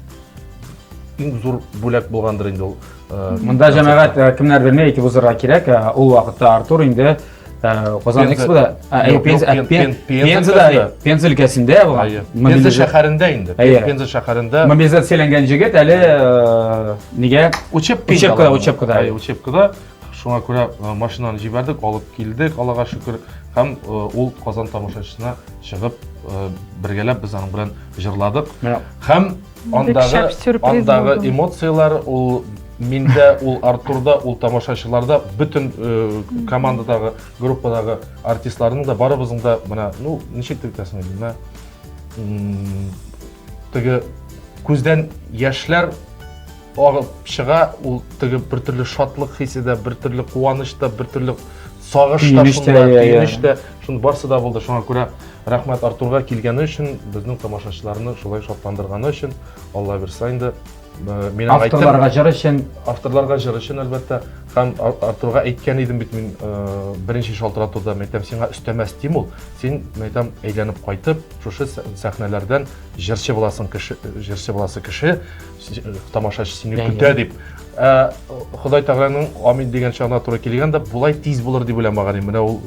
иң зур бүләк булгандыр инде ул. Монда җәмәгать кемнәр белми әйтеп узарга кирәк, ул вакытта Артур инде Казан Экспода, Пензада, Пенза өлкәсендә булган. Пенза шәһәрендә инде. Пенза шәһәрендә. Мобилизацияләнгән җегет әле нигә? Учебкада, учебкада. Учебкада. Шуңа күрә машинаны җибәрдек, алып килдек, Аллага шөкер. Һәм ул Казан тамашачысына чыгып, бергәләп без аның белән җырладык. Һәм андагы андагы эмоцияләр ул миндә, ул Артурда, ул тамашачыларда, бөтен командадагы, группадагы артистларның да барыбызның да менә, ну, ничек дип әйтәсең инде, менә теге күздән яшьләр агып чыга, ул теге бер төрле шатлык хисе дә, бер төрле куаныч та, бер төрле сагыш та шунда, көенеч тә, шуның барсы да булды. Шуңа күрә рәхмәт Артурга килгәне өчен, безнең тамашачыларны шулай шатландырганы өчен, Алла бирса инде. Мин аңа әйттем. Авторларга җыр өчен. Авторларга җыр өчен, әлбәттә. Һәм Артурга әйткән идем бит мин беренче шалтыратуда, мин әйтәм, сиңа өстәмә стимул, син, мин әйтәм, әйләнеп кайтып, шушы сәхнәләрдән җырчы буласың кеше, җырчы буласы кеше, тамашачы сине көтә дип. Ә, Ходай Тәгаләнең амин дигән чагына туры килгән дә, болай тиз булыр дип уйламаган идем. Менә ул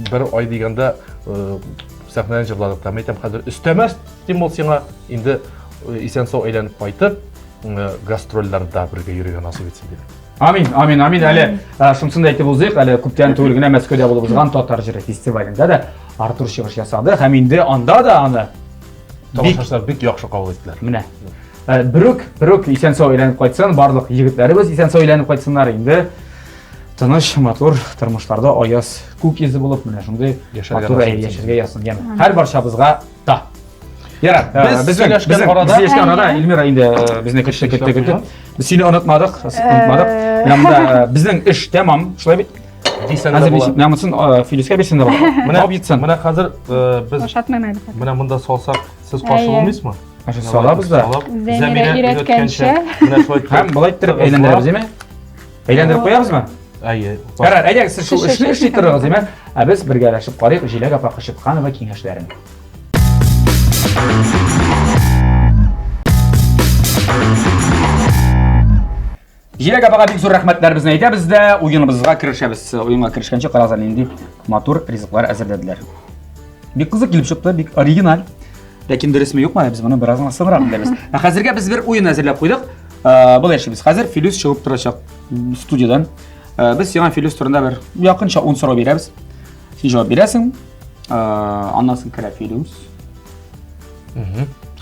бер ай дигәндә сәхнәдән җырладык та. Мин әйтәм, хәзер өстәмә стимул сиңа, инде исән-сау әйләнеп кайтып, гастрольләрдә бергә йөрергә насыйп итсен дип. Амин, амин, амин. Әле шунысын да әйтеп узыйк, әле күптән түгел генә Мәскәүдә булып узган Татар җыры фестивалендә дә Артур чыгыш ясады һәм инде анда да аны тамашачылар бик яхшы кабул иттеләр. Менә. Берүк, берүк исән-сау әйләнеп кайтсын, барлык егетләребез исән-сау әйләнеп кайтсыннар инде. Тыныч, матур тормышларда аяз күк йөзе булып, менә шундый матур яшәргә язсын. Яме. Һәр барчабызга да. Ярар, без сөйләшкән арада, сөйләшкән арада Эльмира инде безне көтте, көтте, көтте. Без сине онытмадык, онытмадык. Менә монда безнең эш тәмам, шулай бит? Дисәң дә була. Менә монысын Филүскә бирсәң дә була. Менә йитсен. Менә хәзер без Ашатмыйм әле. Менә монда салсак, сез каршы булмыйсызмы? Салабыз да. Зәмирә өйрәткәнчә. Менә шулай Һәм болай иттереп әйләндерәбез, әйме? Әйләндереп куябызмы? Әйе. Ярар, әйдәгез, сез шул эшне эшли торыгыз, әйме? Ә без бергәләшеп карыйк Җиләк апа Кычытканова киңәшләрен. Җиләк апага бик зур рәхмәтләребезне әйтәбез дә, уеныбызга керешәбез. Уенга керешкәнче карагыз әле нинди матур ризыклар әзерләделәр. Бик кызык килеп чыкты, бик оригиналь. Ләкин дөресме юкмы, без моны бераз гына соңрак беләбез. Ә хәзергә без бер уен әзерләп куйдык. Болай эшлибез. Хәзер Филүс чыгып торачак студиядән. Без сиңа Филүс турында бер якынча 10 сорау бирәбез. Син җавап бирәсең. Аннан соң керә Филүс.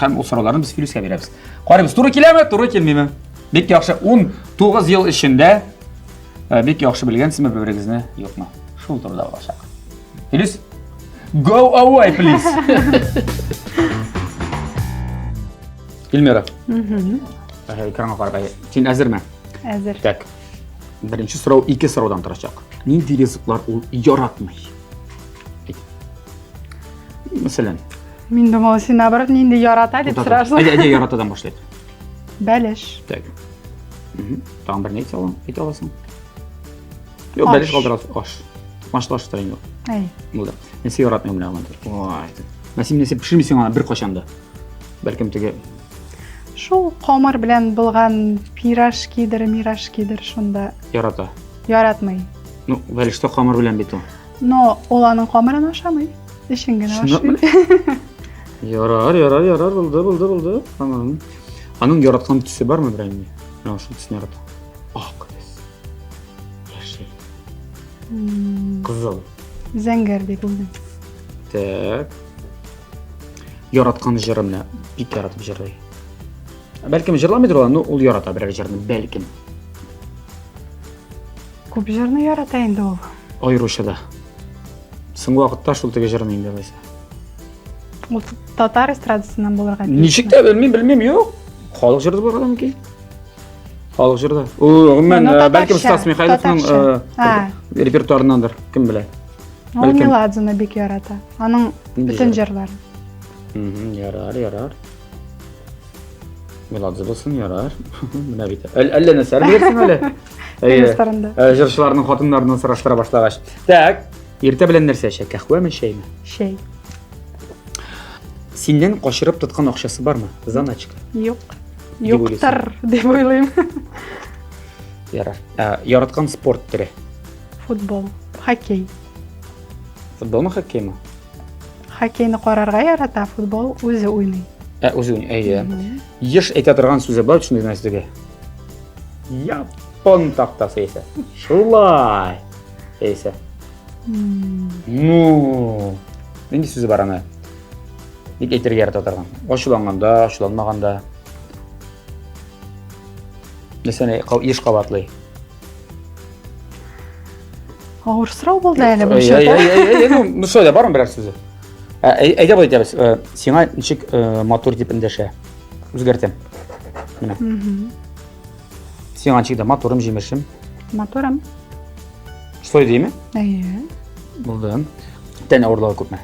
Һәм ул сорауларны без Филүскә бирәбез. Карыйбыз, туры киләме, туры килмиме? Бик яхшы. 19 ел эчендә э, бик яхшы белгәнсезме бер-берегезне, юкмы? Шул турыда булачак. Филүс, go away, please. Эльмира. Экранга карап, син әзерме? Әзер. Так. Беренче сорау ике сораудан торачак. Нинди ризыклар ул яратмый? Мәсәлән. Мин думала, син наоборот нинди ярата дип сорарсың. Әйдә, әйдә яратадан башлыйк. Бәлеш. Так. Тагын бер ни әйтә алам? Әйтә аласың? Юк, бәлеш калдырасың. Аш. Машлаштыр инде. Әй. Булды. Нәрсә яратмыйм менә аны. Ой. Менә син нәрсә пешермисең аны беркайчан да. Бәлкем теге Шул камыр белән булган пирожкидер, мирожкидер шунда. Ярата. Яратмый. Ну, бәлеш тә камыр белән бит ул. Но ул аның камырын ашамый. Эчен генә ашый. Ярар, ярар, ярар, булды, булды, булды. Тамам. Аның яраткан төсе бармы берәр инде? Менә шул төсне ярата. Ак төс. Яшел. Кызыл. Зәңгәр дип уйлыйм. Так. Яраткан җыры менә бик яратып җырлый. Бәлкем җырламыйдыр ул, но ул ярата берәр җырны, бәлкем. Күп җырны ярата инде ул. Аеруча да. Соңгы вакытта шул теге җырны инде алайса. Ул татар эстрадасыннан булырга тиеш. Ничек тә белмим, белмим, юк. Халык җыры да булырга да мөмкин. Халык җыры да. Ул гомумән, Ну, э, бәлкем татарча, Стас Михайловның татарча. э, А. репертуарыннандыр, кем белә. Ул Бәлкем. Меладзены бик ярата. Аның Нинди бөтен җыры? җырларын. Мгм, Ярар, ярар. Меладзе булсын, ярар. Менә бит. Әллә нәрсә бирсең әле. Әйе. Э, җырчыларның хатыннарыннан сораштыра башлагач. Так, иртә белән нәрсә эчә? Кәһвәме, чәйме? Чәй. Синнән качырып тоткан акчасы бармы? Заначка. Юк. Юктыр дип уйлыйм. Ярар. Ә, яраткан спорт төре? Футбол, хоккей. Футболмы, хоккеймы? Хоккейны карарга ярата, футбол үзе уйный. Ә, үзе уйный, әйе. Еш әйтә торган сүзе бар шундый нәрсәгә. Япон тактасы яисә. Шулай. Яисә. Ну, нинди сүзе бар аны? Бик әйтергә ярата торган. Ачуланганда, ачуланмаганда. Нәрсәне еш кабатлый. Авыр сорау булды әле бу Әй, әй, әй, әй, әй, ну, ну шулай да бармы берәр сүзе? Ә, әй- Әйдә болай итәбез. Э, Сиңа ничек э, матур дип эндәшә? Үзгәртәм. Менә. Сиңа ничек дә матурым, җимешем. Матурым. Шулай дийме? Әйе. Булды. Тән авырлыгы күпме?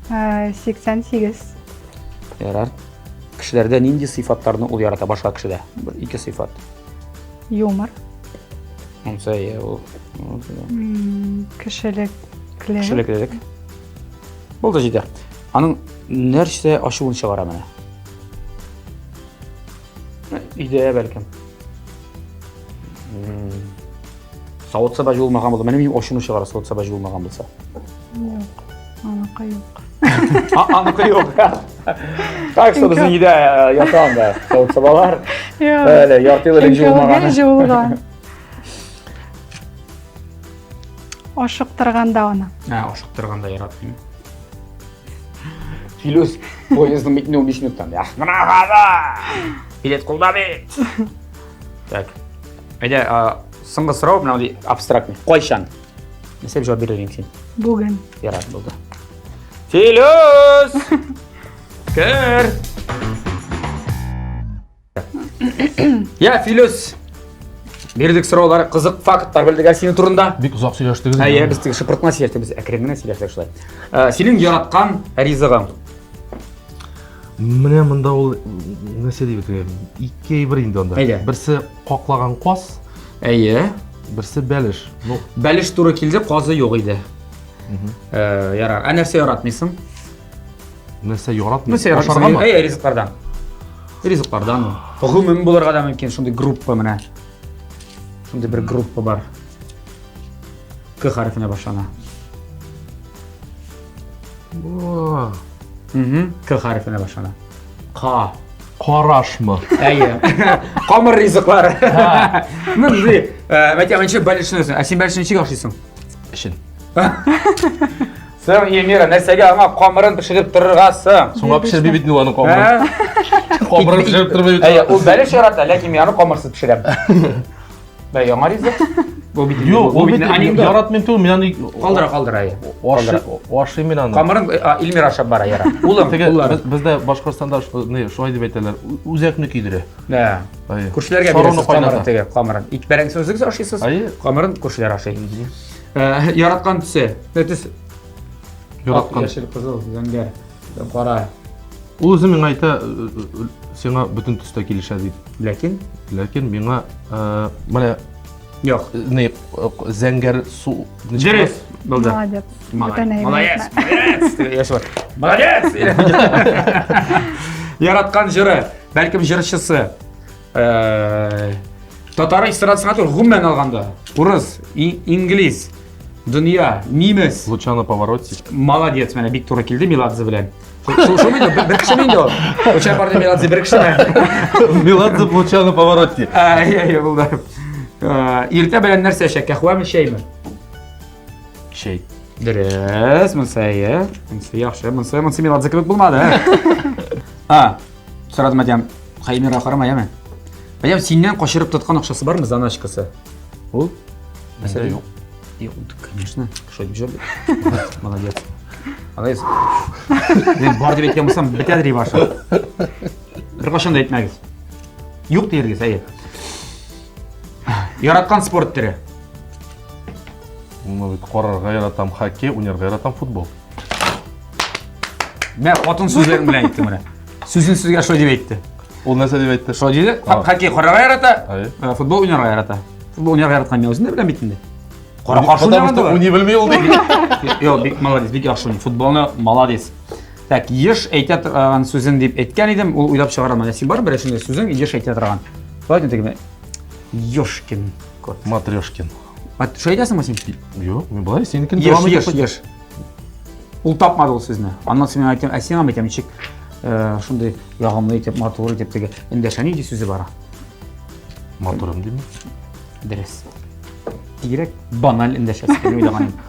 Э, 88. Ярар. Кешеләрдә нинди сыйфатларны ул ярата башка кешедә? Бер ике сыйфат. Юмор. Монысы әйе, ул. Кешелекле. Кешелеклелек. Булды җитә. Аның нәрсә ачуын чыгара менә. Өйдә бәлкем. Савыт-саба жуылмаган булса, менә минем ачуны чыгара савыт-саба жуылмаган булса. Юк, аныкы юк. Аныкы юк. Так что безнең өйдә э, ята анда савыт-сабалар. Әле ярты ел элек жуылмаган. Жуылган. Ашыктырганда аны. Ә, ашыктырганда яратмыйм. Филүс, поездың бит 15 минуттан. Менә хәзер. Билет кулда бит. Так. Әйдә, соңгы сорау менә мондый абстрактный. Кайчан? Нәрсә дип җавап бирер идең син? Бүген. Ярар, булды. Филүс! Кер! Я, Филүс! Бирдек сораулар, кызык фактлар белдек әле синең турында. Бик озак сөйләштегез. Әйе, без теге шыпырт кына сөйләштек, без әкрен генә сөйләштек шулай. Э, синең яраткан ризыгың? Менә монда ул нәрсә дип әйтергә? Ике әйбер инде анда. Әйдә. Берсе каклаган каз. Әйе. Берсе бәлеш. Ну, бәлеш туры килде, казы юк иде. Э, ярар. Ә нәрсә яратмыйсың? Нәрсә яратмыйм? Нәрсә яратмыйсың? Әйе, ризыклардан. Ризыклардан. Гомум булырга да мөмкин, шундый группа менә. Шундый бер группа бар. К хәрефенә башлана. Угу. К хәрефенә башлана. К. Карашмы? Әйе. Камыр ризыклары. Ну, ди, мәтә, ничек бәлешне Ә син бәлешне ничек ашыйсың? Эчен. Соң, Эльмира, нәрсәгә аңа камырын пешереп торырга соң? Соңга пешерми бит ул аны камырын. Камырын пешереп тормый бит. Әйе, ул бәлеш ярата, ләкин мин аны камырсыз пешерәм. Бә, яңа ризык. Бу бит Юк, ул бит анекдот. яратмыйм түгел, мин аны Калдыра, калдыра, әйе. Ашый, ашыйм мин аны. Камырын Эльмира ашап бара, яра. Улым, Теге улларым. бездә Башкортстанда не, шулай дип әйтәләр. Үзәкне көйдерә. Да. Әйе. Күршеләргә Саруны бирәсез камырын кайната. теге, камырын. Ит бәрәңгесен үзегез ашыйсыз. Әйе. Камырын күршеләр ашый. Яраткан төсе. Нә төс? Яраткан. Ак, яшел, кызыл, зәңгәр, кара. Ул үзе миңа әйтә, сиңа бөтен төстә килешә дип. Ләкин? Ләкин миңа менә Юк. Не, зәңгәр су. Дөрес. Булды. Молодец. Молодец. Молодец. Яшел. Молодец. Яраткан җыры, бәлкем җырчысы. Татар эстрадасына түгел, гомумән алганда. Урыс, инглиз, дөнья, немец. Лучано Паваротти. Молодец, менә бик туры килде Меладзе белән. Шул шул инде, бер кеше инде ул. Лучано Паваротти, Меладзе бер кеше. Меладзе, Лучано Паваротти. Әй, әй, булды. Иртә белән нәрсә эчә, кәһвәме, чәйме? Чәй. Дөрес, монысы әйе. Монысы яхшы, монысы, монысы Меладзе кебек булмады. А, сорадым әйтәм, Хаймира карама, яме? Әйәм, синнән качырып тоткан акчасы бармы, заначкасы? Ул? Мәсәлә юк. Юк, конечно. Шо дип җавап Молодец. Молодец. Мин бар дип әйткән булсам, бетәдер башы. Беркайчан да әйтмәгез. Юк дияргез, әйе. Яраткан спорт төре. Ну, бит карарга яратам хоккей, уйнарга яратам футбол. Менә хатын сүзләрен белән әйтте менә. Сүзен сүзгә шулай дип әйтте. Ул нәрсә дип әйтте? Шулай диде. Хоккей карарга ярата, футбол уйнарга ярата. Футбол уйнарга яраткан мин үзем дә беләм бит инде. Кара каршы Потому что уйный белми ул ди. Юк, бик молодец, бик яхшы уйный. Футболны молодец. Так, еш әйтә торган сүзен дип әйткән идем, ул уйлап чыгара алмады. Син бар берәр шундый сүзең еш әйтә торган. Давай теге Ёшкин кот. Матрешкин. А шулай әйтәсеңме син? Юк, мин болай синекен Еш, еш, еш. Ул тапмады ул сүзне. Аннан соң мин әйтәм, ә сиңа әйтәм, ничек шундый ягымлы итеп, матур итеп теге эндәшә нинди сүзе бар? Матурым дими. Дөрес. Бигрәк баналь эндәшәсе дип уйлаган идем.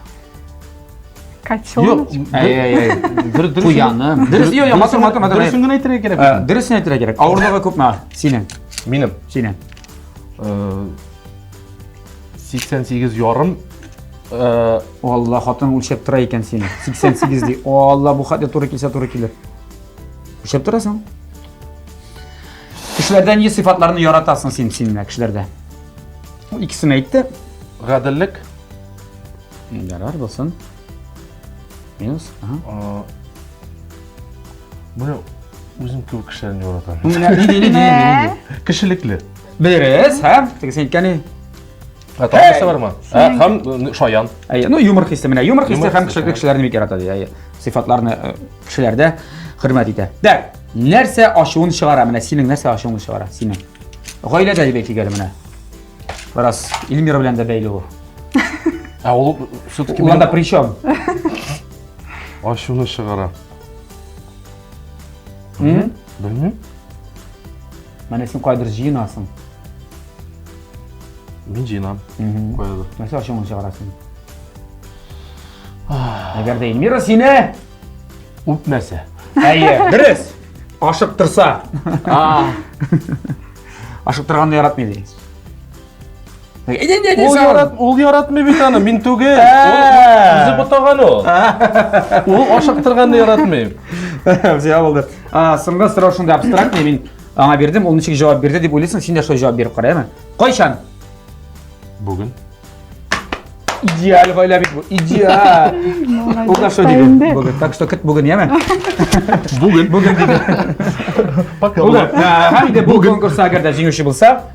Котеночек. Әй, әй, әй. Куяным. Дөрес, юк, юк, матур, матур, матур. Дөресен генә әйтергә кирәк. Дөресен әйтергә кирәк. Авырлыгы күпме синең? Минем. Синең. 88 ярым. Алла, хатын үлчәп тора икән сине. 88 ди. Алла, бу хәтле туры килсә туры килер. Үлчәп торасың. Кешеләрдә ни сыйфатларны яратасың син, син менә кешеләрдә? Ул икесен әйтте. Гаделлек. Ярар, булсын. Минус. Ага. Менә үзем кебек кешеләрне яратам. Менә ни ди, ни ди, ни ди. Кешелекле. Дөрес, һәм теге син әйткән ни. Ә тагын нәрсә бармы? Ә, һәм шаян. Әйе, ну юмор хисе менә, юмор хисе һәм кешелекле кешеләрне бик ярата ди. Әйе, сыйфатларны кешеләрдә хөрмәт итә. Так, нәрсә ачуын чыгара менә синең нәрсә ачуыңны чыгара синең? Гаиләдә дип әйтик әле менә. Бераз Эльмира белән дә бәйле ул. Ә ул все-таки Ул анда при чем? Ачуны чыгара. Белмим. Менә син кайдыр җыенасың. Мин җыенам. Каядыр. Нәрсә ачуыңны чыгарасың? Әгәр дә Эльмира сине үпмәсә. Әйе, дөрес. Ашыктырса. Ашыктырганны яратмый ди. Ул ярат, ул яратмый бит аны, мин түгел. Ул үзе бутаган ул. Ул ашыктырганны яратмый. Все булды. Соңгы сорау шундый абстрактный, мин аңа бирдем, ул ничек җавап бирде дип уйлыйсың, син дә шулай җавап биреп кара, әйме? Кайчан? Бүген. Идеаль гаилә бит бу, идеаль. Ул да шулай диде. Бүген. Так что көт бүген, яме? Бүген. Бүген диде. Пока. Бүген. Һәм инде бу конкурста әгәр дә җиңүче булса,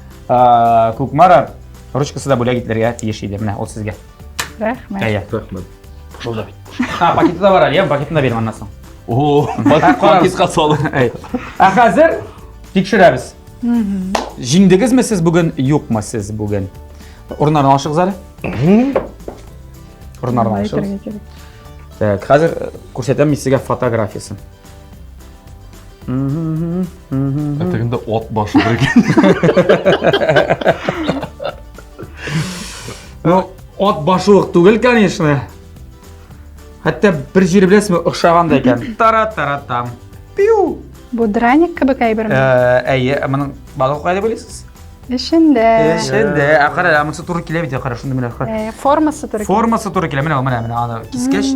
Кукмара ручкасы да бүләк ителергә тиеш иде. Менә ул сезгә. Рәхмәт. Әйе. Рәхмәт. Булды бит. А, пакеты да бар әле, я пакетын да бирәм аннан соң. О, пакетка салып. Ә хәзер тикшерәбез. Җиңдегезме сез бүген, юкмы сез бүген? Урыннарны алышыгыз әле. Урыннарны алышыгыз. Так, хәзер күрсәтәм мин сезгә фотографиясын. Ә тегендә ат башы бер икән. Ну, ат башы ук түгел, конечно. Хәтта бер җире беләсезме, охшаган да икән. Тара-тара-там. Пиу! Бу драник кебек әйберме? Э, әйе, ә моның балыгы кайда беләсез? Эчендә. Эчендә. Ә кара, ә монысы туры килә бит, кара, шундый менә. кара. Э, формасы туры килә. Формасы туры килә. Менә, менә, менә аны кискәч.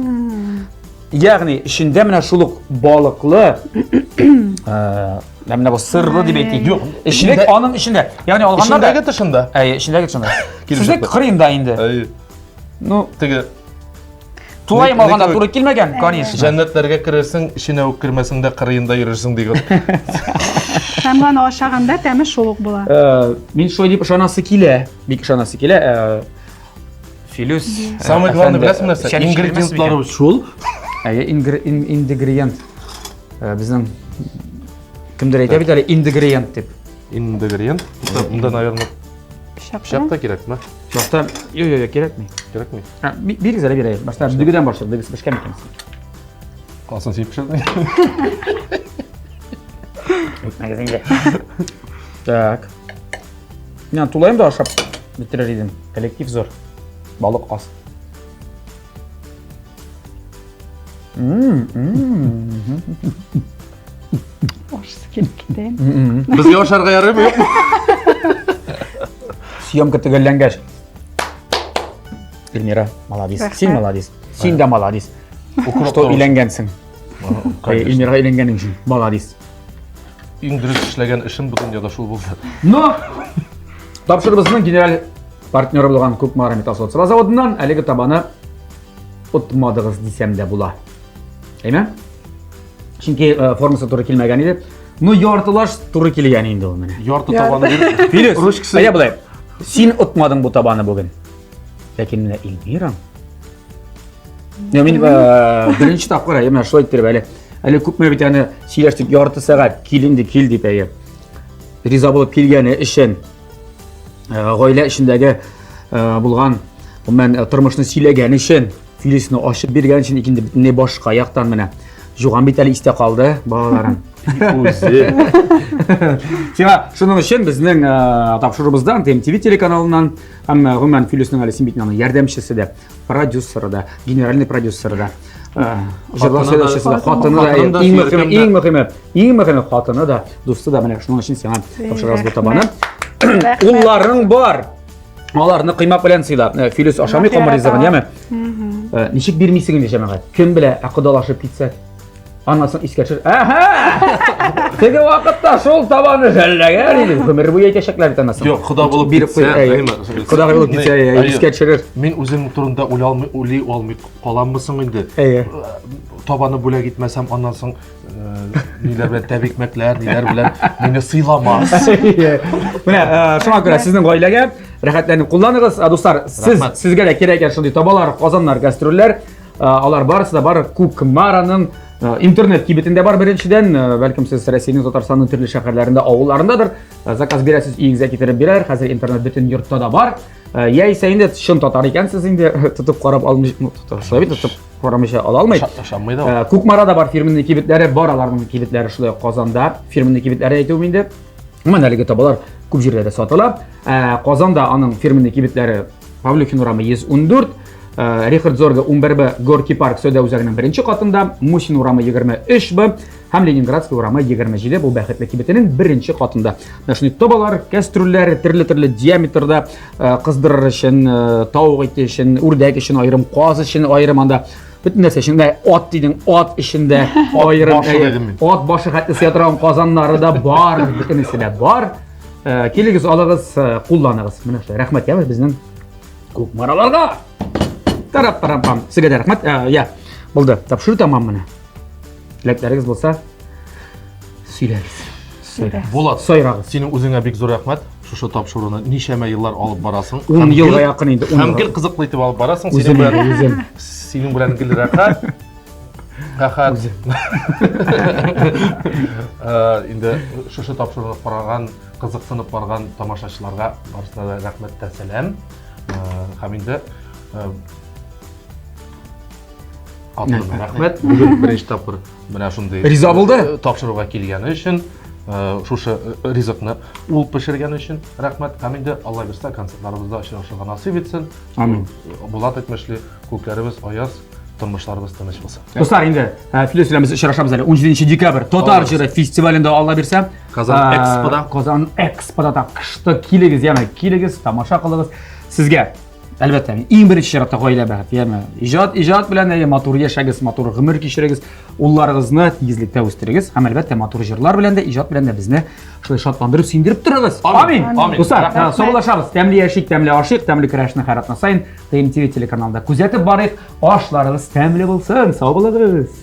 Ягъни эчендә менә шул ук балыклы, э, менә бу сырлы дип әйтик. Юк, Эчлек аның эчендә. Ягъни алганнар да. Эчендәге тышында. Әйе, эчендәге тышында. Килеп Сүзлек чыкты. кырыенда инде. Әйе. Ну, Теге тулаем Ник- алганда ник- туры килмәгән, конечно. Җәннәтләргә керерсең, эченә үк кермәсең дә кырыенда йөрерсең дигән. Һәм аны ашаганда тәме шул ук була. Э, мин шулай дип ышанасы килә. Бик ышанасы килә. Э, Филүс. Э, Самое главное, беләсең нәрсә? Ингредиентлары шул. Әйе, ингредиент. Безнең кемдер әйтә бит әле ингредиент дип. Ингредиент. Монда, наверное, пычак та кирәкме? Пычак та, юк, юк, кирәкми. Кирәкми. Бирегез әле, бирегез. Башта дөгедән башлыйк, дөгесе пешкән микән? Калсын син пешердең. Әйтмәгез инде. Так. Мин тулаем да ашап бетерер идем. Коллектив зур. Балык аз. Ашысы килеп китә. Безгә ашарга ярыймы, юкмы? Съемка төгәлләнгәч. Эльмира, молодец. Син молодец. Син дә молодец. Что өйләнгәнсең. Эльмирага өйләнгәнең өчен молодец. Иң дөрес эшләгән эшем бу дөньяда шул булды. Но тапшырыбызның генераль партнеры булган Кукмара металл заводыннан әлеге табаны отмадыгыз дисәм дә була. Әйме? Чөнки э, формасы туры килмәгән иде. Ну, яртылаш туры килгән инде ул менә. Ярты табаны биреп. Филүс, Ручкасы. әйдә болай. Син отмадың бу табаны бүген. Ләкин менә Эльмира. Я мин э, беренче тапкыр әйе, менә шулай иттереп әле. Әле күпме бит аны сөйләштек, ярты сәгать кил инде, кил дип әйе. Риза булып килгәне өчен э, гаилә эчендәге э, булган гомумән тормышны сөйләгән өчен, Филисны ачып биргән өчен икенде бөтенләй башка яктан менә. Жуган бит әле истә калды балаларым. Үзе. Сиңа шуның өчен безнең тапшыруыбыздан ТМТВ телеканалыннан һәм гомумән Филисның әле син бит аның ярдәмчесе дә, продюсеры да, генеральный продюсеры да, җырлар сөйләүчесе дә, хатыны да, иң мөһиме, иң мөһиме, иң мөһиме хатыны да, дусты да менә шуның өчен сиңа тапшырабыз бу табаны. Улларың бар. Аларны коймак белән сыйла. Филүс ашамый камыр ризыгын, яме? Ничек бирмисең инде, җәмәгать? Кем белә, ә кодалашып китсәк? Аннан соң искә төшер. Әһә! Теге вакытта шул табаны жәлләгән иде. Гомер буе әйтәчәкләр бит аннан соң. Юк, кода булып биреп куй. Кода булып китсә, искә төшерер. Мин үзем турында уйлый алмый, уйлый алмый каламмы соң инде? Әйе. Табаны бүләк итмәсәм, аннан соң ниләр белән тәбикмәкләр, ниләр белән мине сыйламас. Менә шуңа күрә сезнең гаиләгә рәхәтләнеп кулланыгыз. Дуслар, сез сезгә дә кирәк икән шундый табалар, казаннар, кастрюльләр. Алар барысы да бар Кукмараның интернет кибетендә бар беренчедән. Бәлкем сез Россиянең, Татарстанның төрле шәһәрләрендә, авылларындадыр. Заказ бирәсез, өегезгә китереп бирәләр. Хәзер интернет бөтен йортта да бар. Яисә инде чын татар икәнсез инде, тотып карап алмый, ну, шулай бит, тотып карамыйча ала алмый. Ышанмый да ул. Кукмарада бар фирменный кибетләре, бар аларның кибетләре шулай ук Казанда фирменный кибетләре әйтүем инде. Гомумән әлеге табалар күп җирләрдә сатыла. Казанда аның фирменный кибетләре Павлюхин урамы 114, Рихард Зорга 11Б Горки парк сәүдә үзәгенең беренче катында, Мусин урамы 23Б һәм Ленинградский урамы 27 бу бәхетле кибетенең беренче катында. Менә шундый табалар, кәстрүлләр төрле-төрле диаметрда кыздырыр өчен, тавык ите өчен, үрдәк өчен аерым, каз өчен аерым анда бөтен нәрсә өчен. Менә ат дидең, ат өчен дә аерым. Ат башы хәтле сыя торган казаннары да бар, бөтенесе дә бар. Килегез, алыгыз, кулланыгыз. Менә шулай. Рәхмәт, яме безнең Кукмараларга. Тарап-тарап-пам. Сезгә дә рәхмәт. Я, булды. Тапшыру тәмам менә. Теләкләрегез булса, сөйләгез. Сөйләгез. Булат, Сайрагыз. Синең үзеңә бик зур рәхмәт. Шушы тапшыруны ничәмә еллар алып барасың. 10 елга якын инде. Һәм гел кызыклы итеп алып барасың. Үзем белән үзем. Синең белән гел рәхәт. Рәхәт. Инде шушы тапшыруны караган, кызыксынып барган тамашачыларга барысына да рәхмәт тә сәлам. Һәм инде хатыныма рәхмәт. Бүген беренче тапкыр менә шундый риза булды. Тапшыруга килгәне өчен, шушы ризыкны ул пешергән өчен рәхмәт. Һәм инде Алла бирсә, концертларыбызда очрашырга насыйп итсен. Амин. Булат әйтмешли, күкләребез аяз. Тормышларыбыз тыныч булсын. Дуслар, инде э, Филүс белән без очрашабыз әле 17 декабрь Татар җыры фестивалендә Алла бирсә. Казан Э, Экспода. Казан Экспода да кышты килегез, яме килегез, тамаша кылыгыз. Сезгә әлбәттә, иң беренче чиратта гаилә бәхете, яме. Иҗат, иҗат белән әйе, матур яшәгез, матур гомер кичерегез, улларыгызны тигезлектә үстерегез һәм әлбәттә матур җырлар белән дә, иҗат белән дә безне шулай шатландырып, сөендереп торыгыз. Амин. Амин. Дуслар, э, саубуллашабыз. Тәмле яшик, тәмле ашыйк, тәмле көрәшне һәр атна саен ТМТВ телеканалында күзәтеп барыйк. Ашларыгыз тәмле булсын. Сау булыгыз.